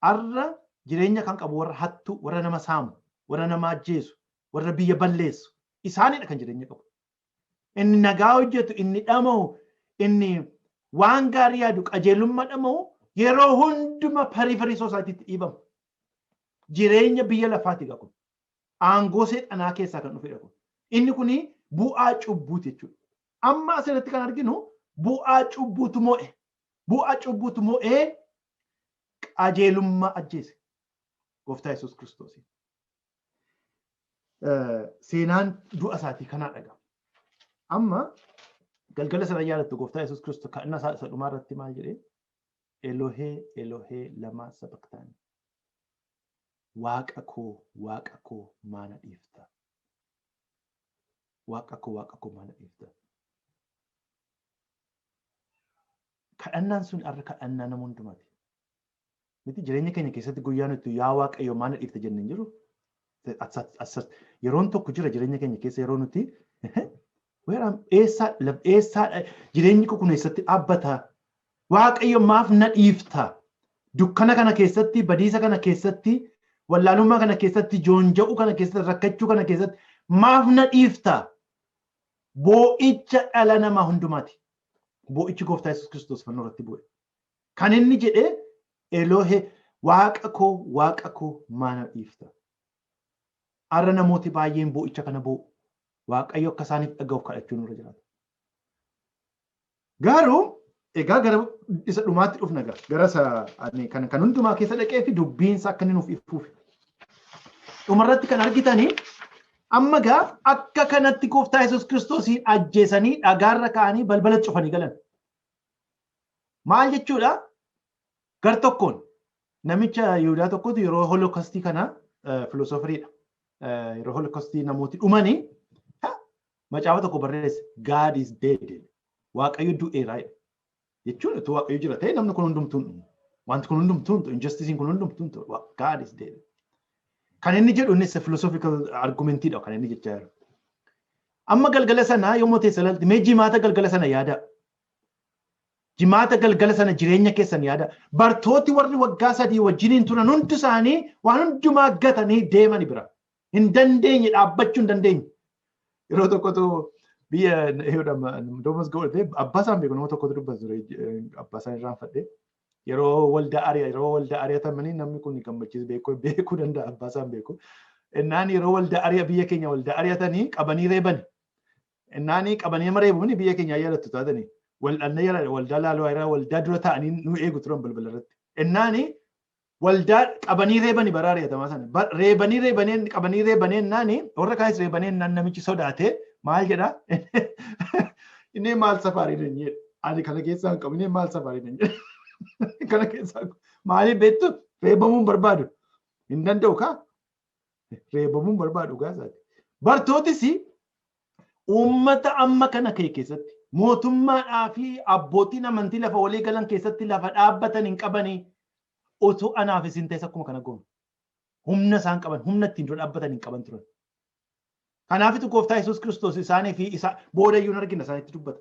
Speaker 3: Har'a jireenya kan qabu warra hattuu, warra nama saamu, warra nama ajjeesu, warra biyya balleessu isaanidha kan jireenya qabu. Inni nagaa hojjetu, inni dhama'u, inni waan gaarii yaadu qajeelummaa dhama'u yeroo hunduma periphery societytti dhiibama. Jireenya biyya lafaati kun. Aangoo seexanaa keessaa kan dhufedha kun. Inni kuni bu'aa cubbuuti jechuudha. Amma asirratti kan arginu bu'aa cubbuutu mo'e. Bu'aa cubbuutu mo'ee qajeelummaa ajjeese. Gooftaa Yesuus Kiristoos. Seenaan du'a isaatii kanaa dhaga. Amma galgala sana yaadattu gooftaa Yesuus Kiristoos kadhannaa isaa isa dhumaa irratti maal jedhee? Elohee Elohee lama sabaqtaani. Waaqa koo Waaqa koo maana dhiifta. Waaqa koo Waaqa koo maana dhiifta. Kadhannaan sun har'a kadhannaa nama hundumaati. Miti jireenya keenya keessatti guyyaa nuti yaa Waaqayyo maal na dhiifte jennee hin jiru. Yeroon tokko jira jireenya keenya keessa yeroo nuti eessaa jireenyi kun eessatti dhaabbata? Waaqayyo maaf na dhiifta? Dukkana kana keessatti, badiisa kana keessatti, wallaalummaa kana keessatti, joonja'uu kana keessatti, rakkachuu kana keessatti maaf na dhiifta? Boo'icha dhala namaa hundumaati. Boo'ichi gooftaa Yesuus Kiristoos fannoo irratti bu'e. Kan inni jedhee Elohee Waaqa koo Waaqa koo maa na dhiifta? Har'a namooti baay'een boo'icha kana boo'u. Waaqayyo akka isaaniif dhaga'uuf kadhachuu nurra jiraata. Garuu egaa gara isa dhumaatti dhufna gara gara isa ani kan kan hundumaa keessa dhaqee fi dubbiinsa akka inni nuuf ifuuf. Dhumarratti kan argitanii amma gaa akka kanatti gooftaa Yesuus Kiristoosiin ajjeesanii dhagaarra kaa'anii balbala cufanii galan. Maal jechuudha? Gar tokkoon namicha Yihudaa tokkotu yeroo holookostii kana filoosofariidha. Yeroo holookostii namooti dhumanii macaafa tokko barreesse, "God is dead" jedhe. Waaqayyo du'eera jedhe. Jechuun utuu Waaqayyo jira ta'e namni kun hundumtuu hin dhumu. Wanti kun hundumtuu hin ta'u. Injusticeiin kun hundumtuu hin ta'u. God is dead. Kan inni jedhu innis philosophical argumentiidha kan inni jechaa jiru. Amma galgala sana yommuu teessa ilaalti, mee jimaata galgala sana yaada. Jimaata galgala sana jireenya keessan yaada. Bartooti warri waggaa 3 wajjiniin turan hundi isaanii waan hundumaa gatanii deemani bira. Hin dandeenye, dhaabbachuu hin dandeenye. Yeroo tokkotu biyya Doomas godhatee abbaa isaan beeku nama tokkotu dubbatu ture, abbaa isaan irraanfadhe. Yeroo waldaa ari'atamanii namni kun gammachiis beekuu beekuu danda'a, abbaa isaan beeku. Innaan yeroo waldaa ari'a biyya keenya waldaa ari'atanii qabanii reebani. Innaani qabanii nama reebuun biyya keenya yaadattu taatanii. Waldhanna yala waldaa laaloo ayiraa waldaa dura ta'anii nu eegu turan balbala irratti. Innaani waldaa qabanii reebani bara ari'atamaa sana. Reebanii reebanii qabanii reebanii innaani warra kaanis reebanii innaan namichi sodaate maal jedha? "Inni maal safaarii nan jedhe. Ani kana keessaa hin qabu, inni maal safaarii nan jedhe. Kana keessaa maaliif beektu reebamuun barbaadu. Hin danda'u kaa. Reebamuun barbaadu gaasaati. Bartootis uummata amma kana ka'e keessatti mootummaadhaa fi abbootiin amantii lafa walii galan keessatti lafa dhaabbatan hin qabanii utuu anaaf isin ta'es akkuma kana goonu. Humna isaan qaban, humna ittiin dura dhaabbatan hin qaban turan. Kanaafitu gooftaa Yesuus Kiristoos isaanii fi isa booda iyyuu hin argina isaanitti dubbata.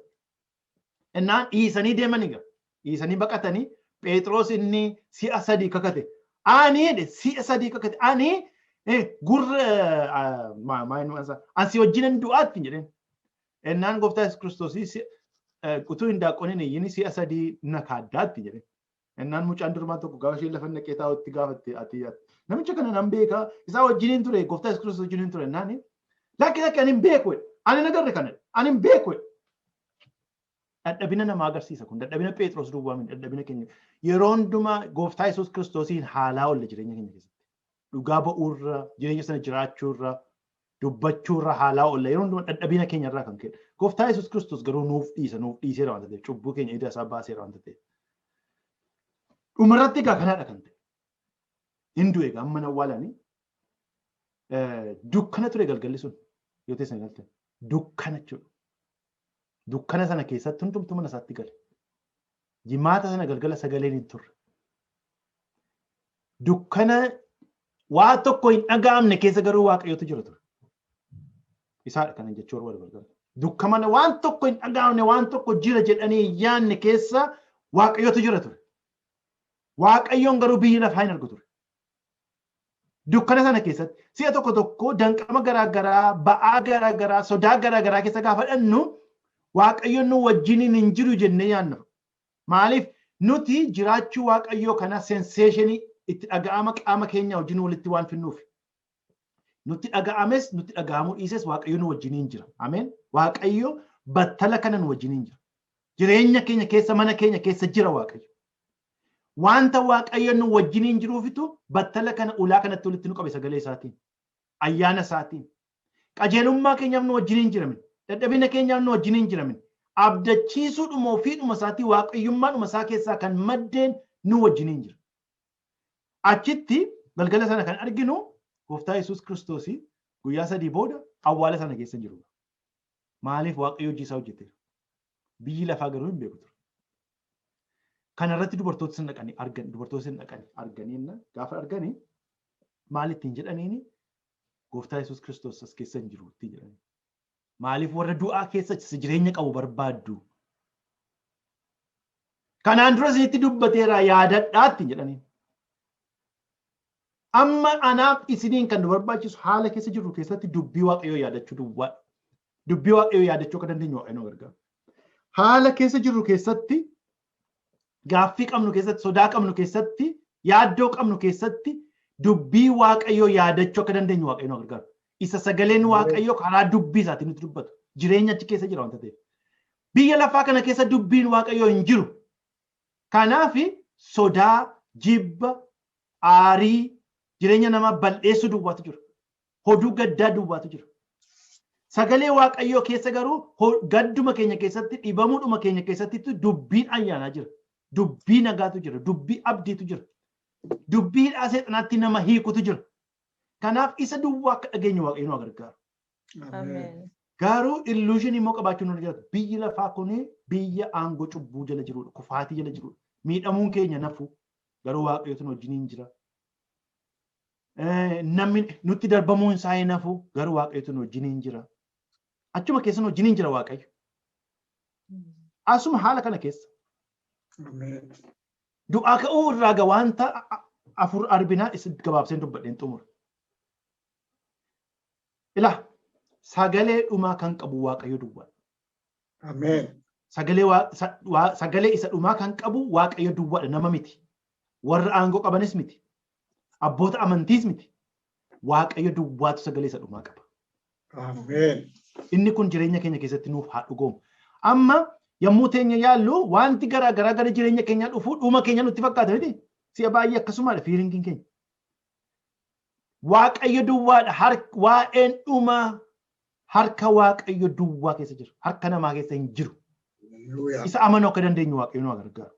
Speaker 3: Innaan dhiisanii deeman egaa. Dhiisanii baqatanii. Phexros inni si'a sadii kakate. Ani jedhe, si'a sadii kakate. Ani gurra ansi wajjinan du'aatti jedheen. Innaan gooftaa Yesuus Kiristoos utuu hin daaqoniin iyyini si'a sadii na kaaddaatti jedheen. Innaan mucaan durbaa tokko gaafa isheen lafa naqee taa'utti gaafatte, "Ati namicha kana nan beekaa, isaa wajjiniin ture, gooftaa Yesuus Kiristoos wajjiniin ture." Innaan, "Lakki, lakki, ani hin beeku, ani nagarre kana, ani hin beeku." Dadhabina namaa agarsiisa kun, dadhabina Phexros duwwaa miti, dadhabina keenya. Yeroo hundumaa gooftaa Yesuus Kiristoosiin haalaa oolle jireenya keenya keessatti. Dhugaa ba'uurra, jireenya sana jiraachuurra, dubbachuurra haalaa oolle yeroo hundumaa dadhabina keenya irraa kan ka'e. Gooftaa Yesuus Kiristoos garuu nuuf dhiisa, nuuf dhiiseera waan ta'eef, cubbuu keenya ija isaa baaseera waan ta'eef. Dhumarratti egaa kanaadha kan ta'e. Hin du'e egaa amma awwaalanii dukkana ture galgalli sun yoo teessan ilaaltan, dukkana jechuudha. Dukkana sana keessatti hundumtuu mana isaatti gale. Jimaata sana galgala sagaleen hin turre. Dukkana waa tokko hin dhaga'amne keessa garuu Waaqayyotu jira ture. Isaadha kanan jechuu barbaadu galgala. Dukkana waan tokko hin dhaga'amne, waan tokko jira jedhanii hin yaadne keessa Waaqayyotu jira ture. Waaqayyoon garuu biyyi lafaa hin argu ture. Dukkana sana keessatti si'a tokko tokko danqama garaa garaa, ba'aa garaa garaa, sodaa garaa garaa keessa gaafa dhannu Waaqayyoon nu wajjiniin hin jiru jennee yaadna. Maaliif? Nuti jiraachuu Waaqayyoo kana sensationii itti dhaga'ama qaama keenya wajjin walitti waan finnuuf. Nutti dhaga'ames nutti dhaga'amuu dhiises Waaqayyo nu wajjiniin jira. Ameen. Waaqayyo battala kana nu wajjiniin jira. Jireenya keenya keessa, mana keenya keessa jira Waaqayyo. Wanta Waaqayyo nu wajjiniin jiruufitu battala kana ulaa kanatti walitti nu qabe sagalee isaatiin. Ayyaana isaatiin. Qajeelummaa keenyaaf nu wajjiniin jiramin. Dadhabina keenyaaf nu wajjiniin jiramin. Abdachiisuudhuma ofiidhuma isaatii, waaqayyummaadhuma isaa keessaa kan maddeen nu wajjiniin jira. Achitti galgala sana kan arginu gooftaa Yesuus Kiristoos guyyaa 3 booda awwaala sana keessa jiru. Maaliif? Waaqayyo hojii isaa hojjeteera. Biyyi lafaa garuu hin beeku ture. Kanarratti dubartoota sin dhaqanii argan, dubartoota sin dhaqanii arganii gaafa arganii maal ittiin jedhaniini? Gooftaa Yesuus Kiristoos as keessa hin jiru ittiin jedhani. Maaliif warra du'aa keessa jireenya qabu barbaaddu? Kanaan dura isinitti dubbateera, yaadadhaa ittiin jedhaniin. Amma anaaf isiniin kan nu barbaachisu haala keessa jirru keessatti dubbii Waaqayyoo yaadachuu duwwaadha. Dubbii Waaqayyoo yaadachuu akka dandeenyu Waaqayyo nu gargaara. Haala keessa jirru keessatti, gaaffii qabnu keessatti, sodaa qabnu keessatti, yaaddoo qabnu keessatti dubbii Waaqayyoo yaadachuu akka dandeenyu Waaqayyo nu gargaara. Isa sagaleen Waaqayyoo karaa dubbii isaatiin nutti dubbatu. Jireenya achi keessa jira wanta ta'eef. Biyya lafaa kana keessa dubbiin Waaqayyoo hin jiru. Kanaaf sodaa, jibba, aarii, jireenya namaa bal'eessuu duwwaatu jira. Hoduu gaddaa duwwaatu jira. Sagalee Waaqayyoo keessa garuu gadduma keenya keessatti, dhibamuudhuma keenya keessatti dubbiin ayyaanaa jira. Dubbii nagaatu jira. Dubbii abdiitu jira. Dubbii hidhaa seexanaatti nama hiikutu jira. Kanaaf isa duwwaa akka dhageenyu Waaqayyo nu gargaaru. Garuu illusion immoo qabaachuun nurra jiraatu. Biyyi lafaa kuni biyya aangoo cubbuu jala jirudha. Kufaatii jala jirudha. Miidhamuun keenya nafu. Garuu Waaqayyotu nu wajjiniin jira. Namni nutti darbamuun isaa hin hafu. Garuu Waaqayyotu nu wajjiniin jira. Achuma keessa nu wajjiniin jira Waaqayyo. Asuma haala kana keessa. Du'aa ka'uu irraa ga wanta afur arbinaa isa gabaabseen dubbadheen xumura. Ilaa, sagalee dhumaa kan qabu Waaqayyo duwwaa.
Speaker 1: Ameen.
Speaker 3: Sagalee isa dhumaa kan qabu Waaqayyo duwwaadha, nama miti. Warra aangoo qabanis miti. Abboota amantiis miti. Waaqayyo duwwaatu sagalee isa dhumaa qaba.
Speaker 1: Ameen.
Speaker 3: Inni kun jireenya keenya keessatti nuuf haa dhugoomu. Amma yommuu teenya yaallu wanti garaa garaa gara jireenya keenyaa dhufu dhuma keenya nutti fakkaata miti. Si'a baay'ee akkasumaadha feelingiin keenya. Waaqayyo duwwaadha. Waa'een dhumaa harka Waaqayyo duwwaa keessa jira. Harka namaa keessa hin jiru.
Speaker 1: Hallelujah.
Speaker 3: Isa amanuu akka dandeenyu Waaqayyo nu haa gargaaru.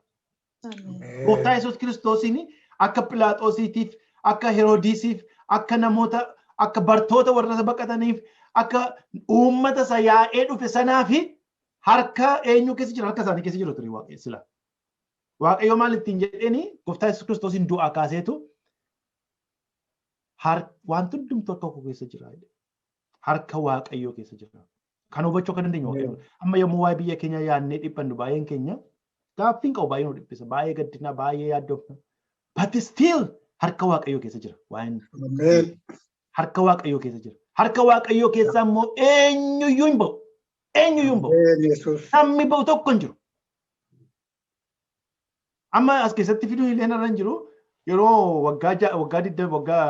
Speaker 3: Gooftaa Yesuus Kiristoosiin akka Philaaxoosiitiif, akka Heroodisiif, akka namoota, akka bartoota warra isa baqataniif, akka uummata isa yaa'ee dhufe sanaa fi harka eenyu keessa jira? Harka isaanii keessa jiru ture Waaqayyo sila. Waaqayyo maal ittiin jedheeni? Gooftaa Yesuus Kiristoosiin du'aa kaaseetu wanti hundumtuu harka koo keessa jira jedhe. Harka Waaqayyoo keessa jira. Kan hubachuu akka dandeenyu Waaqayyo. Amma yommuu waa'ee biyya keenya yaadnee dhiphannu, baay'een keenya gaaffiin qabu baay'ee nu dhiphisa. Baay'ee gaddina, baay'ee yaaddofna. But still harka Waaqayyoo keessa jira. Waa'een
Speaker 1: Ameen.
Speaker 3: harka Waaqayyoo keessa jira. Harka Waaqayyoo keessa immoo eenyuyyuu hin ba'u. Eenyuyyuu hin ba'u.
Speaker 1: Ameen Yesuus.
Speaker 3: Namni ba'u tokko hin jiru. Amma as keessatti fiduu illee narra hin jiru. Yeroo waggaa 20, waggaa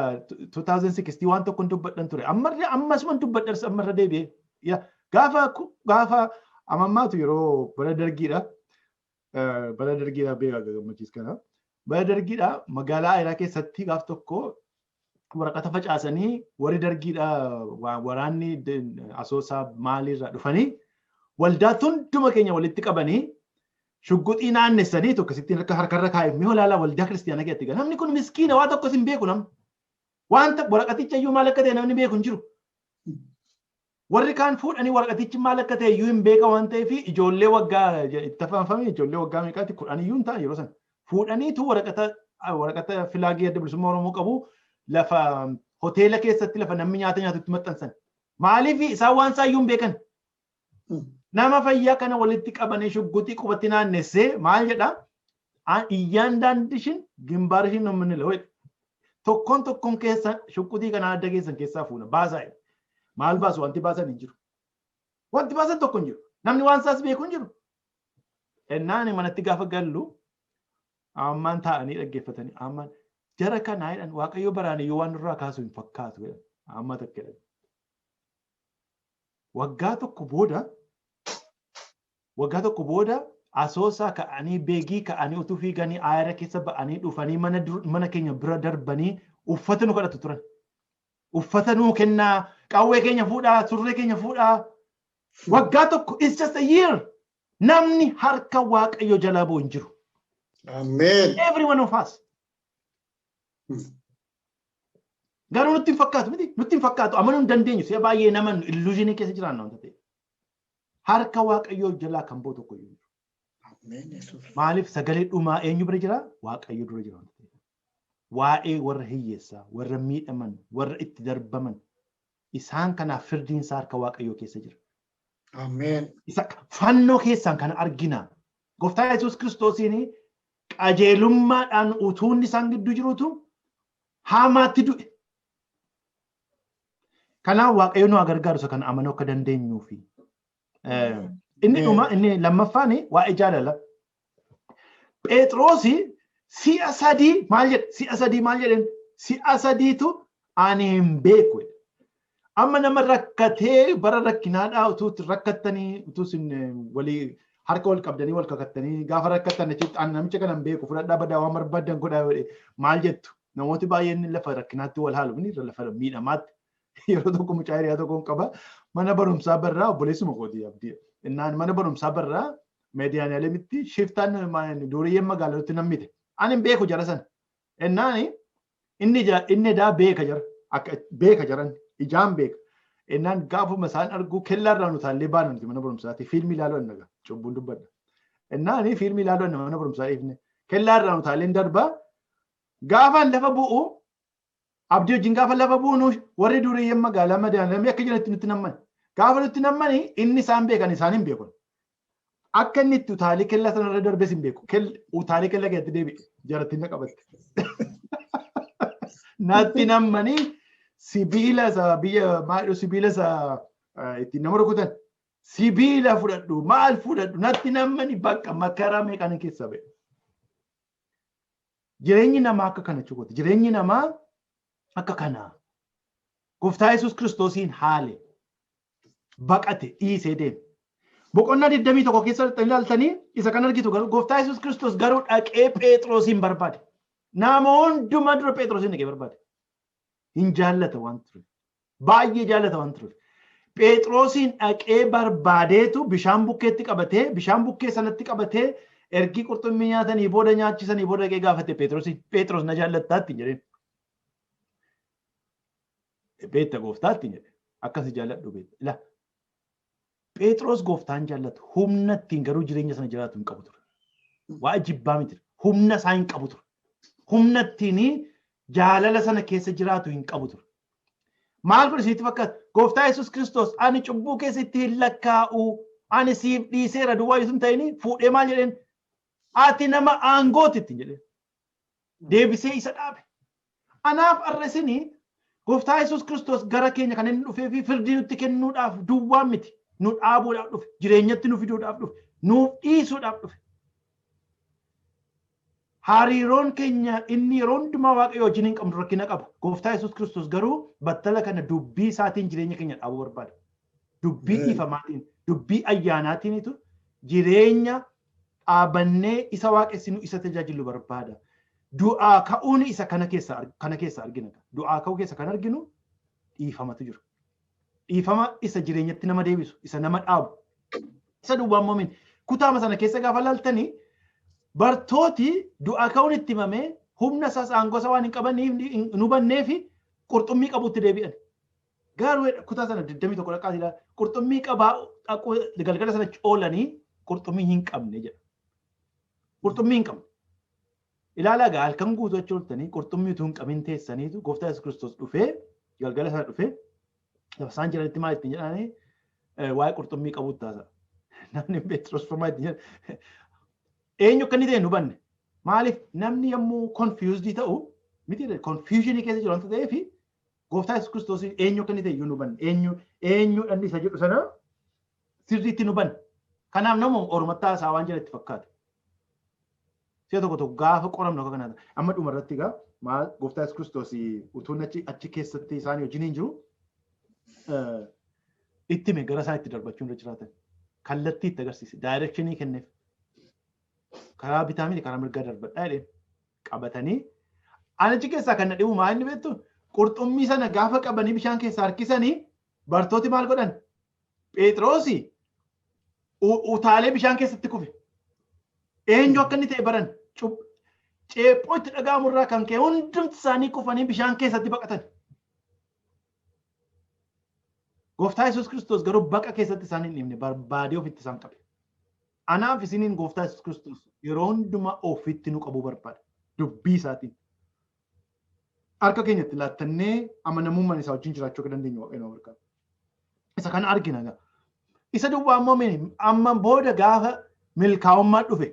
Speaker 3: 2016 waan tokko hin dubbadhan ture. Ammarra ammasuma dubbadhan, ammarra deebi'ee. Gaafa amammaatu yeroo bara dargiidha. Bara dargiidha beekaa gammachiis kana. Bara dargiidha magaalaa Ayiraa keessatti gaaf tokko waraqata facaasanii warri dargiidha, waraanni Asoosaa maaliirraa dhufanii waldaa hunduma keenya walitti qabanii shugguxii naannessanii tokkosittiin harka harkarra kaa'eef mi'oo ilaalaa waldaa kiristiyaanaa keessatti gala. Namni kun miskiina, waa tokkos hin beeku namni. Wanta waraqaticha iyyuu maal akka ta'e namni beeku hin jiru. Warri kaan fuudhanii waraqatichi maal akka ta'e iyyuu hin beeka waan ta'eef, ijoollee waggaa itti afaanfame, ijoollee waggaa meeqaatti, 10 iyyuu hin ta'an yeroo sana. Fuudhaniitu waraqata filaagii Adda Bilisummaa Oromoo qabu lafa hoteela keessatti lafa namni nyaata nyaatutti maxxansan. Maaliif? Isaan waan isaa iyyuu hin beekan. Nama fayyaa kana walitti qabanii shugguxii qubatti naannessee maal jedha? እያንዳንድሽን ግንባርሽን ነው የምንለው። Tokkoon tokkoon keessa shugguxii kana adda keessan keessaa fuuna baasaa jedha. Maal baasu? Wanti baasan hin jiru. Wanti baasan tokko hin jiru. Namni waan isaas beeku hin jiru. Ennaan manatti gaafa gallu ammaan taa'anii dhaggeeffatanii ammaan jara kanaa jedhan, Waaqayyo baraan iyyuu waan nurraa kaasu hin fakkaatu jedhan. Amma takka jedhan. Waggaa tokko booda Asoosaa ka'anii, Beegii ka'anii, utuu fiiganii aayira keessa ba'anii dhufanii mana keenya bira darbanii uffata nu kadhatu turan. Uffata nuu kennaa, qawwee keenya fuudhaa, surree keenya fuudhaa. Waggaa tokko, it's just a year. Namni harka Waaqayyo jalaa bu'u hin jiru.
Speaker 1: Ameen.
Speaker 3: Every one of us. Garuu nutti hin fakkaatu miti, nutti hin fakkaatu, amanuu hin dandeenyu, si'a baay'ee nama illusionii keessa jiraanna wanta ta'e. Harka Waaqayyoo jalaa kan bu'u tokko iyyuu hin jiru. Maaliif sagalee dhumaa eenyu bira jira? Waaqayyo dura jira. Waa'ee warra hiyyeessaa, warra miidhaman, warra itti darbaman isaan kanaaf firdiin isaa harka Waaqayyoo keessa jira.
Speaker 1: Ameen.
Speaker 3: Isa fannoo keessaan kana argina. Gooftaa Yesuus Kiristoosiin qajeelummaadhaan utuu inni isaan gidduu jirutu haamaatti du'e. Kanaaf Waaqayyo nu haa gargaaru isa kana amanuu akka dandeenyuufi. Inni dhuma inni lammaffaan waa'ee jaalala. Phexrosi si'a sadii maal jedhe? Si'a sadii maal jedheen? Si'a sadiitu ani hin beeku. Amma nama rakkatee bara rakkinaadhaa utuu itti rakkattanii utuu isin walii harka wal qabdanii wal kakattanii gaafa rakkattan achitti ani namicha kana hin beeku fudhadhaa badaa waan barbaaddan godhaa jedhe maal jettu? Namooti baay'een lafa rakkinaatti wal haalu ni lafa miidhamaatti. Yeroo tokko mucaa hiriyaa tokkoon qaba mana barumsaa barraa obboleessuma kooti abdii. Innaan mana barumsaa barraa meediyaanaalemitti shiftaan duuriyyeen magaalatti nammite. Ani hin beeku jara sana. Innaan inni edaa beeka jara. Akka beeka jaran ijaan beeka. Innaan gaafuma isaan argu kellaarraa nu taallee baanu nuti mana barumsaatti fiilmii ilaaluu annaga cubbuun dubbadha. Innaan fiilmii ilaaluu anna mana barumsaa dhiifne. Kellaarraa nu taalleen darbaa gaafaan lafa bu'u abdii wajjin gaafa lafa bu'u warri duuriyyeen magaalaa madaalamaa akka jiranitti nutti namman. Gaafa nutti nammani inni isaan beekan isaan hin beekun. Akka inni itti utaalee kellaa sanarra darbes hin beeku. Utaalee kellaa keessatti deebi'e jarattiin na qabatte. Natti nammanii sibiila isa biyya maal sibiila isa ittiin nama rukutan sibiila fudhadhu maal fudhadhu natti nammanii bakka makaraa meeqaan keessaa ba'e. Jireenyi namaa akka kana chukooti. Jireenyi namaa akka kanaa. Gooftaa Yesuus Kiristoosiin haale baqate dhiisee deeme. Boqonnaa 21 keessa ilaaltanii isa kan argitu garuu Gooftaa Yesuus Kiristoos garuu dhaqee Phexrosiin barbaade. Nama hundumaa dura Phexrosiin dhaqee barbaade. Hin jaallata waan tureef. Baay'ee jaallata waan tureef. Phexrosiin dhaqee barbaadeetu bishaan bukkeetti qabatee bishaan bukkee sanatti qabatee ergi qurxummii nyaatanii booda nyaachisanii booda dhaqee gaafate Phexrosiin. Phexros na jaallattaatti jedheen. Beekta gooftaatti jedhe. Akkasi jaalladhu beekta. Ilaa Phexros gooftaan jaallatu humna ittiin garuu jireenya sana jiraatu hin qabu ture. Waa jibbaa miti. Humna isaa hin qabu ture. Humna ittiin jaalala sana keessa jiraatu hin qabu ture. Maal kun isinitti fakkaata? Gooftaa Yesuus Kiristoos ani cubbuu keessatti hin lakkaa'u ani siif dhiiseera duwwaa yesuun ta'ini fuudhee maal jedheen? Ati nama aangooti ittiin jedheen. Deebisee isa dhaabe. Anaaf har'a isinii Gooftaa Yesuus Kiristoos gara keenya kan inni dhufee fi firdii nutti kennuudhaaf duwwaa miti. Nu dhaabuudhaaf dhufe, jireenyatti nu fiduudhaaf dhufe, nuuf dhiisuudhaaf dhufe. Hariiroon keenya inni yeroo hundumaa Waaqayyo wajjin hin qabnu rakkina qaba. Gooftaa Yesuus Kiristoos garuu battala kana dubbii isaatiin jireenya keenya dhaabuu barbaada. Dubbii dhiifamaatiin, dubbii ayyaanaatiinitu jireenya dhaabannee isa waaqessinu isa tajaajilu barbaada. Du'aa ka'uun isa kana keessa argina. Du'aa ka'uu keessa kan arginu dhiifamatu jira. Dhiifama isa jireenyatti nama deebisu, isa nama dhaabu. Isa duwwaan moomin kutaama sana keessa gaafa laaltanii bartooti du'aa ka'uun itti himamee humna isaas aangoo isaa waan hin qabaniif hin hubannee fi qurxummii qabuutti deebi'an. Garuu kutaa sana 21 dhaqaa jira. Qurxummii qabaa galgala sana oolanii qurxummii hin qabne jedha. Qurxummii hin qabne. Ilaalaa egaa halkan guutuu achi ooltanii qurxummii utuu hin qabin teessaniitu Gooftaa Yesuus Kiristoos dhufee galgala sana dhufee lafa isaan jiranitti maal ittiin jedhanii waa'ee qurxummii qabuutti taasa'a. Namni Phexros maal ittiin jedhan eenyu akka inni ta'e hin hubanne. Maaliif namni yommuu confused ta'u miti confusionii keessa jiru wanta ta'eef Gooftaa Yesuus Kiristoos eenyu akka inni ta'e iyyuu hin hubanne. Eenyu eenyu dhalli isa jedhu sana sirriitti hin hubanne. Kanaaf nama ormatti haasaa waan jedhetti fakkaata. Si'a tokko tokko gaafa qoramnu akka kanaa amma dhuma irratti egaa maal Gooftaa Yesuus Kiristoos utuu achi keessatti isaan wajjin hin jiru itti hime gara isaan itti darbachuu irra jiraatan kallattii itti agarsiise daayirekshinii kenneef karaa bitaa miti karaa mirgaa darbadhaa jedheen qabatanii ani achi keessaa kan na dhibu maal inni beektu qurxummii sana gaafa qabanii bishaan keessaa harkisanii bartooti maal godhan Phexrosi utaalee bishaan keessatti kufe. Eenyu akka inni ta'e baran ceephoo itti dhaga'amu irraa kan ka'e hundumti isaanii kufanii bishaan keessatti baqatan. Gooftaa Yesuus Kiristoos garuu baqa keessatti isaan hin dhiifne barbaadee ofitti isaan qabe. Anaaf isiniin gooftaa Yesuus Kiristoos yeroo hundumaa ofitti nu qabuu barbaada. Dubbii isaatiin. Harka keenyatti laattannee amanamummaan isaa wajjin jiraachuu akka dandeenyu Waaqayyo nu gargaara. Isa kana argina egaa. Isa duwwaa immoo amma booda gaafa milkaa'ummaa dhufe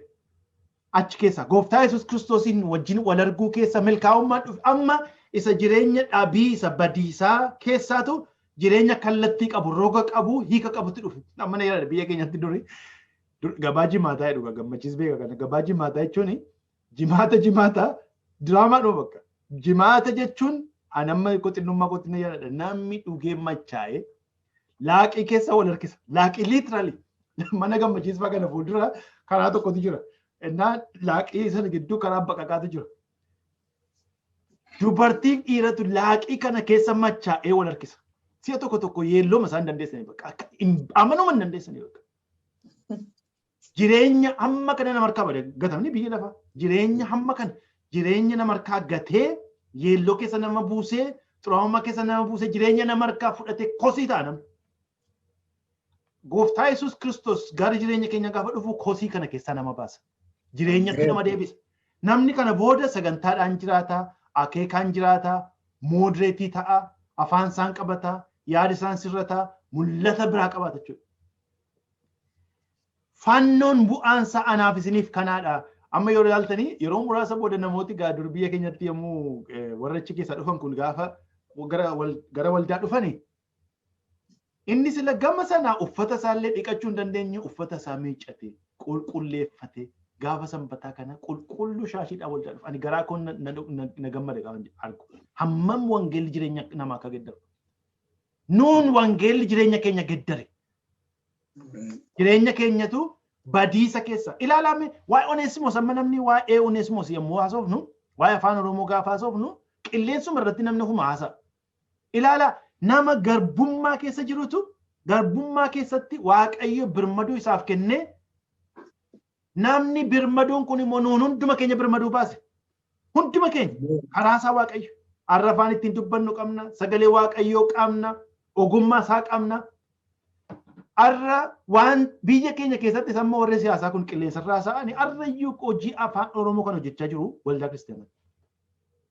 Speaker 3: achi keessa gooftaa Yesuus Kiristoosiin wajjin wal arguu keessa milkaa'ummaa dhufe, amma isa jireenya dhabii, isa badiisaa keessaatu jireenya kallattii qabu, roga qabu, hiika qabutti dhufe. Amma na yaada, biyya keenyatti durii gabaa jimaataa jedhu, Gammachiis beeka kana. Gabaa jimaataa jechuun jimaata jimaata diraamaa dhuma bakka. Jimaata jechuun ani amma xinnummaa kootti na yaadadha. Namni dhugee machaa'ee laaqii keessa wal harkisa. Laaqii literally mana Gammachiisfaa kana fuuldura karaa tokkotu jira. Innaa laaqii sana gidduu karaa baqaqaatu jira. Dubartiin dhiiratu laaqii kana keessa machaa'ee wal harkisa. Si'a tokko tokko yeellooma isaan dandeessanii bakka amanuma hin dandeessanii bakka. Jireenya hamma kana nama harkaa bade gatamni biyya lafaa. Jireenya hamma kana, jireenya nama harkaa gatee, yeelloo keessa nama buusee, xuraa'ummaa keessa nama buusee, jireenya nama harkaa fudhatee kosii ta'a namni. Gooftaa Yesuus Kiristoos gara jireenya keenya gaafa dhufu kosii kana keessaa nama baasa. Jireenyatti nama deebisa. Namni kana booda sagantaadhaan jiraata, akeekaan jiraata, moderate ta'a, afaan isaan qabata, yaada isaan sirrata, mul'ata biraa qabaata jechuudha. Fannoon bu'aansaa anaaf isiniif kanaadha. Amma yeroo ilaaltanii, yeroo muraasa booda namooti gaa dur biyya keenyatti yommuu warra achi keessaa dhufan kun gaafa gara waldaa dhufani, inni sila gama sanaa uffata isaallee dhiqachuu hin dandeenye, uffata isaa miiccate, qulqulleeffate, gaafa sanbataa kana qulqulluu shaashiidhaan waldaa dhufa. Ani garaa koon na gammada gaafa argu. Hammam wangeelli jireenya namaa akka geddaru. Nuun wangeelli jireenya keenya geddare. Jireenya keenyatu badiisa keessa. Ilaalame waa'ee Oneesimoos, amma namni waa'ee Oneesimoos yommuu haasofnu, waa'ee afaan Oromoo gaafa haasofnu, qilleensuma irratti namni ofuma haasa'a. Ilaala, nama garbummaa keessa jirutu garbummaa keessatti Waaqayyo birmaduu isaaf kennee, namni birmaduun kun immoo nuun hunduma keenya birmaduu baase. Hunduma keenya karaa isaa Waaqayyo. Har'a afaan ittiin dubbannu qabna, sagalee Waaqayyoo qabna, ogummaa isaa qabna. Har'a waan biyya keenya keessatti amma warri siyaasaa kun qilleensarraa haasa'anii, har'a iyyuu hojii afaan Oromoo kan hojjechaa jiru waldaa kiristaanaa.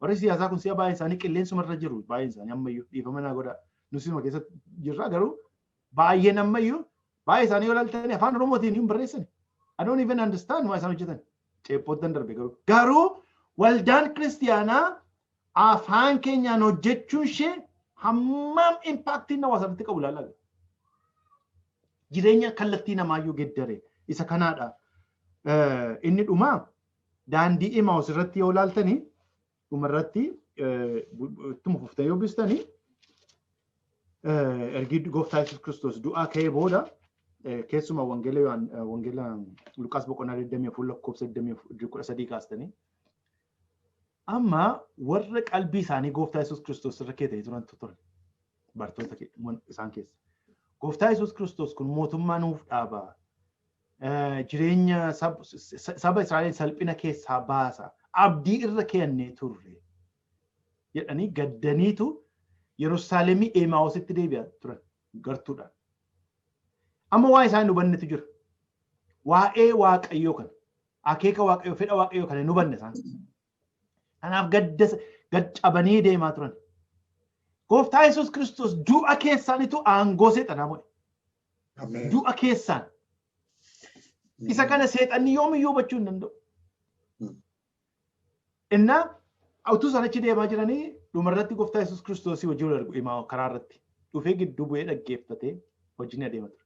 Speaker 3: Warri siyaasaa kun si'a baay'een isaanii qilleensumarra jiru, baay'een isaanii ammayyuu, dhiifama naa godhaa. Nusuma keessatti jirra, garuu baay'een ammayyuu, baay'ee isaanii yoo ilaaltanii afaan Oromootiin hin barreessan. I don't even understand waan isaan hojjetan. Ceephoottan darbe garuu. Garuu waldaan kiristiyaanaa afaan keenyaan hojjechuun ishee hammam impact hawaasa irratti qabu ilaalaa. Jireenya kallattii namaayyuu geddare isa kanaadha. Inni dhumaa daandii Imaawus irratti yoo ilaaltanii, dhumarratti ittuma fuftanii yoo dubbistanii, ergi gooftaa Yesuus Kiristoos du'aa ka'ee booda, keessumaa wangeela wangeela Luqaas boqonnaa 24 lakkoofsa 13 kaastanii, amma warra qalbii isaanii gooftaa Yesuus Kiristoos irra keetanii turantu ture bartoota isaan keessa. Gooftaa Yesuus Kiristoos kun mootummaa nuuf dhaaba. Jireenya saba Israa'el salphina keessaa baasa. Abdii irra keennee turre jedhanii gaddaniitu Yerusaalemii Emaawusitti deebi'aa turan gartuudhaan. Amma waa isaan hubannetu jira. Waa'ee Waaqayyoo kana, akeeka Waaqayyoo, fedha Waaqayyoo kana hin hubanne isaan. Kanaaf gadda gad cabanii deemaa turan. Gooftaa Yesuus Kiristoos du'a keessaanitu aangoo seexanaa mo'e. Du'a keessaan. Isa kana seexanni yoomiyyuu hubachuu hin danda'u. Innaa utuu isaan achi deemaa jiranii, dhumarratti gooftaa Yesuus Kiristoosii wajjin wal argu. Himaa karaa irratti. Dhufee gidduu bu'ee dhaggeeffatee wajjin adeema ture.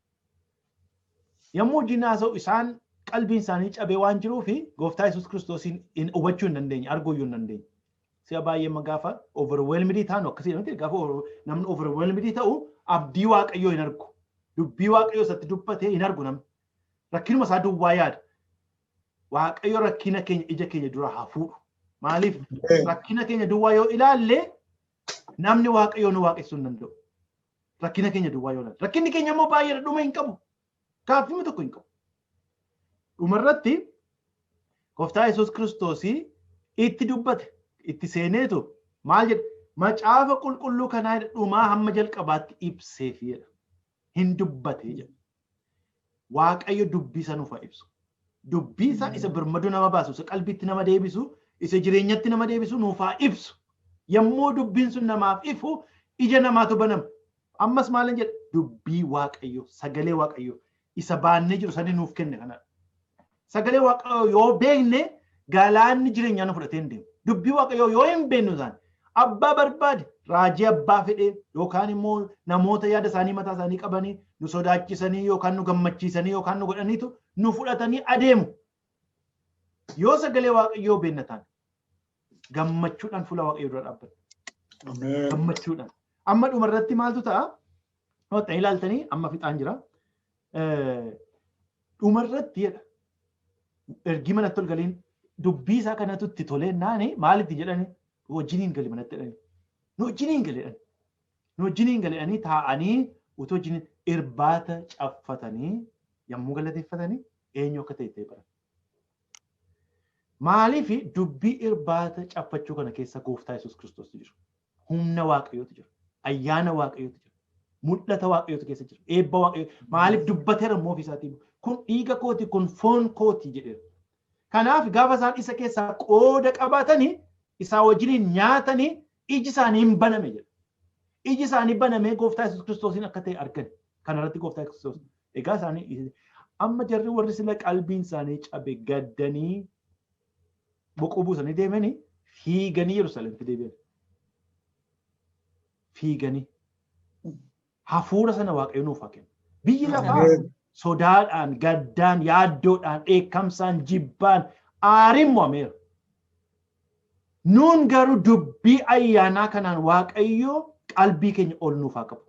Speaker 3: Yommuu wajjin haasa'u, isaan qalbiin isaanii cabee waan jiruufi gooftaa Yesuus Kiristoosiin hubachuu hin dandeenye, arguu iyyuu hin dandeenye. Si'a baay'ee amma gaafa overwhelmed taanu akkasii miti? Gaafa namni overwhelmed ta'u abdii Waaqayyoo hin argu. Dubbii Waaqayyoo isatti dubbatee hin argu namni. Rakkinuma isaa duwwaa yaada. Waaqayyo rakkina keenya ija keenya dura haa fuudhu. Maaliif, rakkina keenya duwwaa yoo ilaalle namni Waaqayyoo nu waaqessuu hin danda'u. Rakkina keenya duwwaa yoo ilaalle. Rakkinni keenya immoo baay'ee dhuma hin qabu. Gaaffii tokko hin qabu. Dhumarratti gooftaa Yesuus Kiristoosii itti dubbate, itti seeneetu maal jedha? Macaafa qulqulluu kanaa dhumaa hamma jalqabaatti ibseefi jedha. Hin dubbate jedha. Waaqayyo dubbii isaa nuuf haa ibsu. Dubbii isaa isa birmaduu nama baasu, isa qalbiitti nama deebisu, isa jireenyatti nama deebisu nuuf haa ibsu. Yommuu dubbiin sun namaaf ifu ija namaatu banama. Ammas maalin jedha? Dubbii Waaqayyo, sagalee Waaqayyo isa baannee jiru sanii nuuf kenne kanadha. Sagalee Waaqayyo yoo beekne galaanni jireenyaa nu fudhatee hin deemu. Dubbii Waaqayyoo yoo hin beeknu isaan abbaa barbaade raajii abbaa fedhee yookaan immoo namoota yaada isaanii mataa isaanii qabanii nu sodaachisanii yookaan nu gammachiisanii yookaan nu godhaniitu nu fudhatanii adeemu. Yoo sagalee Waaqayyoo beekna taane gammachuudhaan fuula Waaqayyoo dura dhaabbanna. Gammachuudhaan. Amma dhumarratti maaltu ta'a? Hoxxanii ilaaltanii amma fixaan jira. Dhumarratti jedha. Ergi manatti ol galiin dubbii isaa kanatu itti tolee naani maalitti jedhani wajjiniin gali manatti jedhani. Nu wajjiniin gali jedhani. Nu wajjiniin gali jedhanii taa'anii utuu wajjiniin irbaata caffatanii yommuu galateeffatanii eenyu akka ta'e ta'e baran. Maaliif dubbii irbaata caffachuu kana keessa gooftaa Yesuus Kiristoos jira. Humna Waaqayyootu jira. Ayyaana Waaqayyootu jira. Mul'ata Waaqayyootu keessa jira. Eebba Waaqayyoo. Maaliif dubbateera immoo ofii isaatii. Kun dhiiga kooti, kun foon kooti jedheera. Kanaaf gaafa isaan isa keessaa qooda qabaatanii isaa wajjiniin nyaatanii iji isaanii hin baname jedha. Iji isaanii banamee gooftaa Yesuus Kiristoosiin akka ta'e argan. Kanarratti gooftaa Yesuus Kiristoos. Egaa isaanii amma jarri warri sila qalbiin isaanii cabe gaddanii boqoo buusanii deemanii fiiganii Yerusaalemitti deebi'an. Fiiganii. Hafuura sana Waaqayyo nuuf haa kennu. Biyyi lafaa sodaadhaan, gaddaan, yaaddoodhaan, dheekkamsaan, jibbaan, aariin mo'ameera. Nuun garuu dubbii ayyaanaa kanaan Waaqayyo qalbii keenya ol nuuf haa qabu.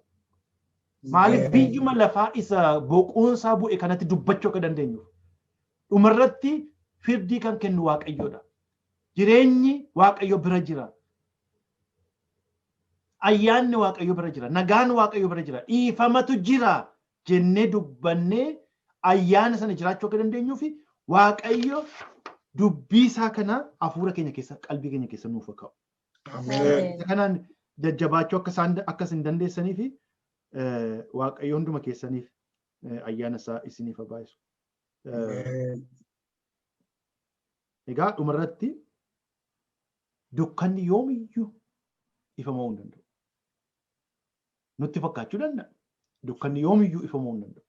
Speaker 3: Maaliif biyyuma lafaa isa boquunsaa bu'e kanatti dubbachuu akka dandeenyuuf. Dhumarratti firdii kan kennu Waaqayyoodha. Jireenyi Waaqayyo bira jira. Ayyaanni Waaqayyo bira jira. Nagaan Waaqayyo bira jira. Dhiifamatu jira jennee dubbannee ayyaana sana jiraachuu akka dandeenyuuf Waaqayyo dubbii isaa kana hafuura keenya keessa qalbii keenya keessa nuuf haa kaa'u. Isa kanaan jajjabaachuu akka isaan akka isin dandeessanii fi Waaqayyo hunduma keessaniif ayyaana isaa isiniif haa baay'isu. Egaa dhumarratti dukkanni yoomiyyuu ifa mo'uu hin danda'u. Nutti fakkaachuu danda'a. Dukkanni yoomiyyuu ifa mo'uu hin danda'u.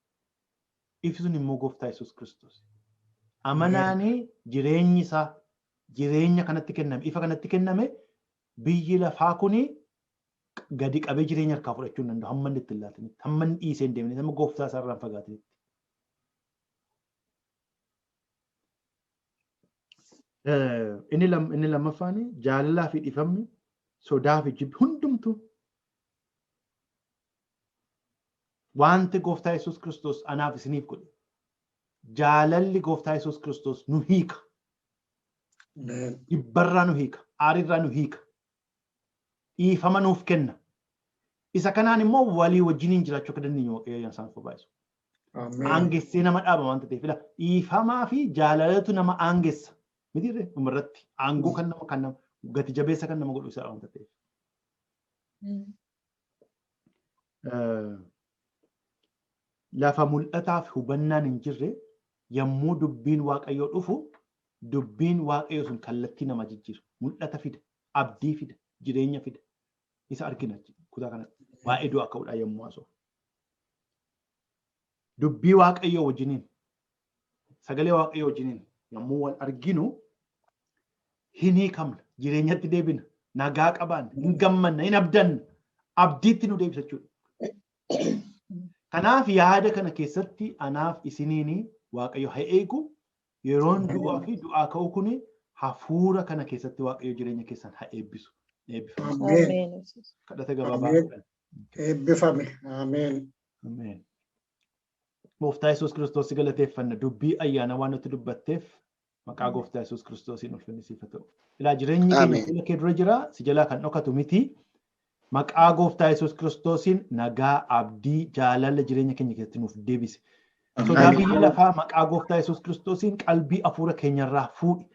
Speaker 3: Ifni sun immoo gooftaa Yesuus Kiristoos. Amanaanii jireenyi isaa jireenya kanatti kenname, ifa kanatti kenname biyyi lafaa kuni gadi qabee jireenya harkaa fudhachuu hin danda'u. Hamma inni itti hin laatinitti, hamma inni dhiisee hin deemne, hamma gooftaa isaa irraa hin fagaatinitti. Inni lammaffaan jaalalaa fi dhiifamni sodaa fi jibbi hundumtuu wanti gooftaa Yesuus Kiristoos anaaf isiniif godhe jaalalli gooftaa Yesuus Kiristoos nu hiika. Jibbarraa nu hiika. Aarirraa nu hiika. Dhiifama nuuf kenna. Isa kanaan immoo walii wajjiniin jiraachuu akka dandeenyu Waaqayyo isaan baay'isu. Aangessee nama dhaaba waanta ta'eef ila dhiifamaa fi jaalalatu nama aangessa. Mitiirree dhumarratti aangoo kan nama kan nama gati jabeessa kan nama godhu isa waanta ta'eef. Lafa mul'ataa fi hubannaan hin jirre yommuu dubbiin Waaqayyoo dhufu dubbiin Waaqayyoo sun kallattii nama jijjiira. Mul'ata fida, abdii fida, jireenya fida. Isa argina kutaa kana waa'ee du'aa ka'uudhaa yommuu haasa'u. Dubbii Waaqayyoo wajjiniin sagalee Waaqayyoo wajjiniin yommuu wal arginu hin hiikamna, jireenyatti deebina, nagaa qabaanna, hin gammanna, hin abdanna, abdiitti nu deebisa jechuudha. Kanaaf yaada kana keessatti anaaf isiniin Waaqayyo haa eegu yeroon du'aa fi du'aa ka'uu kuni hafuura kana keessatti Waaqayyo jireenya keessan haa eebbisu. Eebbifame. Kadhata gabaabaa.
Speaker 1: Eebbifame. Ameen.
Speaker 3: Ameen. Gooftaa Yesuus Kiristoos si galateeffanna dubbii ayyaana waan nutti dubbatteef maqaa gooftaa Yesuus Kiristoosiin ulfinni siif haa ta'u. Ilaa jireenyi keenya fuula kee dura jira si jalaa kan dhokatu miti. Maqaa gooftaa Yesuus Kiristoosiin nagaa, abdii, jaalala jireenya keenya keessatti nuuf deebisi. Sodaa biyya lafaa maqaa gooftaa Yesuus Kiristoosiin qalbii hafuura keenyarraa fuudhi.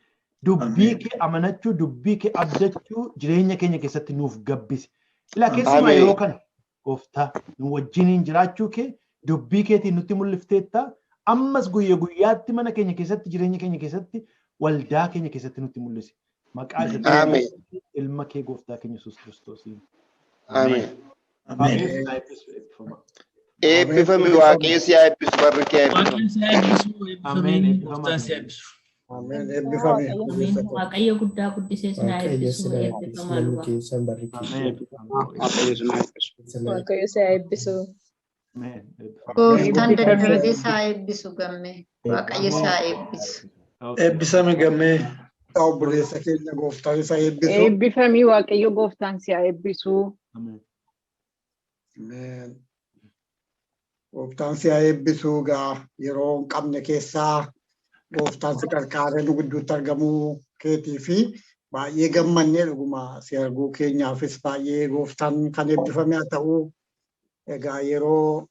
Speaker 3: Dubbii kee amanachuu, dubbii kee abdachuu jireenya keenya keessatti nuuf gabbisi. Ilaa keessumaa yeroo kana gooftaa nu wajjiniin jiraachuu kee dubbii keetiin nutti mul'ifteetta. Ammas guyya guyyaatti mana keenya keessatti, jireenya keenya keessatti, waldaa keenya keessatti nutti mul'isi. Maqaa isa
Speaker 4: Ameen.
Speaker 3: ilma kee gooftaa keenya Yesuus Kiristoosiin.
Speaker 4: Ameen.
Speaker 3: Waaqayyo si haa eebbisu, eebbifama.
Speaker 4: Eebbifami, Waaqayyo si haa eebbisu, barri kee haa eebbifamu.
Speaker 5: Waaqayyo si haa eebbisu,
Speaker 3: Ameen,
Speaker 5: eebbifamee
Speaker 3: eebbifamaa.
Speaker 5: gooftaan si haa eebbisu.
Speaker 1: Ameen. Eebbifame.
Speaker 6: Ameen. Waaqayyo guddaa guddisee si haa
Speaker 7: Waaqayyo
Speaker 6: eebbisu,
Speaker 7: si haa eebbisu.
Speaker 6: eebbifamaa
Speaker 7: Namni
Speaker 6: luba.
Speaker 7: keessan barri
Speaker 3: Ameen.
Speaker 4: Waaqayyo si haa eebbisu.
Speaker 7: keessan.
Speaker 8: Waaqayyo si haa eebbisu.
Speaker 3: Ameen. Eebbifama.
Speaker 9: Gooftaan
Speaker 8: Eebbifame.
Speaker 9: daddarbee si haa eebbisu gammee. Waaqayyo si haa eebbisu.
Speaker 3: Okay.
Speaker 10: Eebbisame gammee.
Speaker 1: Obboleessa keenya gooftaan isa eebbisu.
Speaker 8: Eebbifamii, Waaqayyo gooftaan si haa eebbisu.
Speaker 3: Ameen.
Speaker 1: Ameen. Gooftaan si haa eebbisu. Egaa yeroo hin qabne keessaa gooftaan si qarqaaree nu gidduutti argamuu keetii fi baay'ee gammannee, dhuguma si arguu keenyaafis baay'ee gooftaan kan eebbifame haa ta'u. Egaa yeroo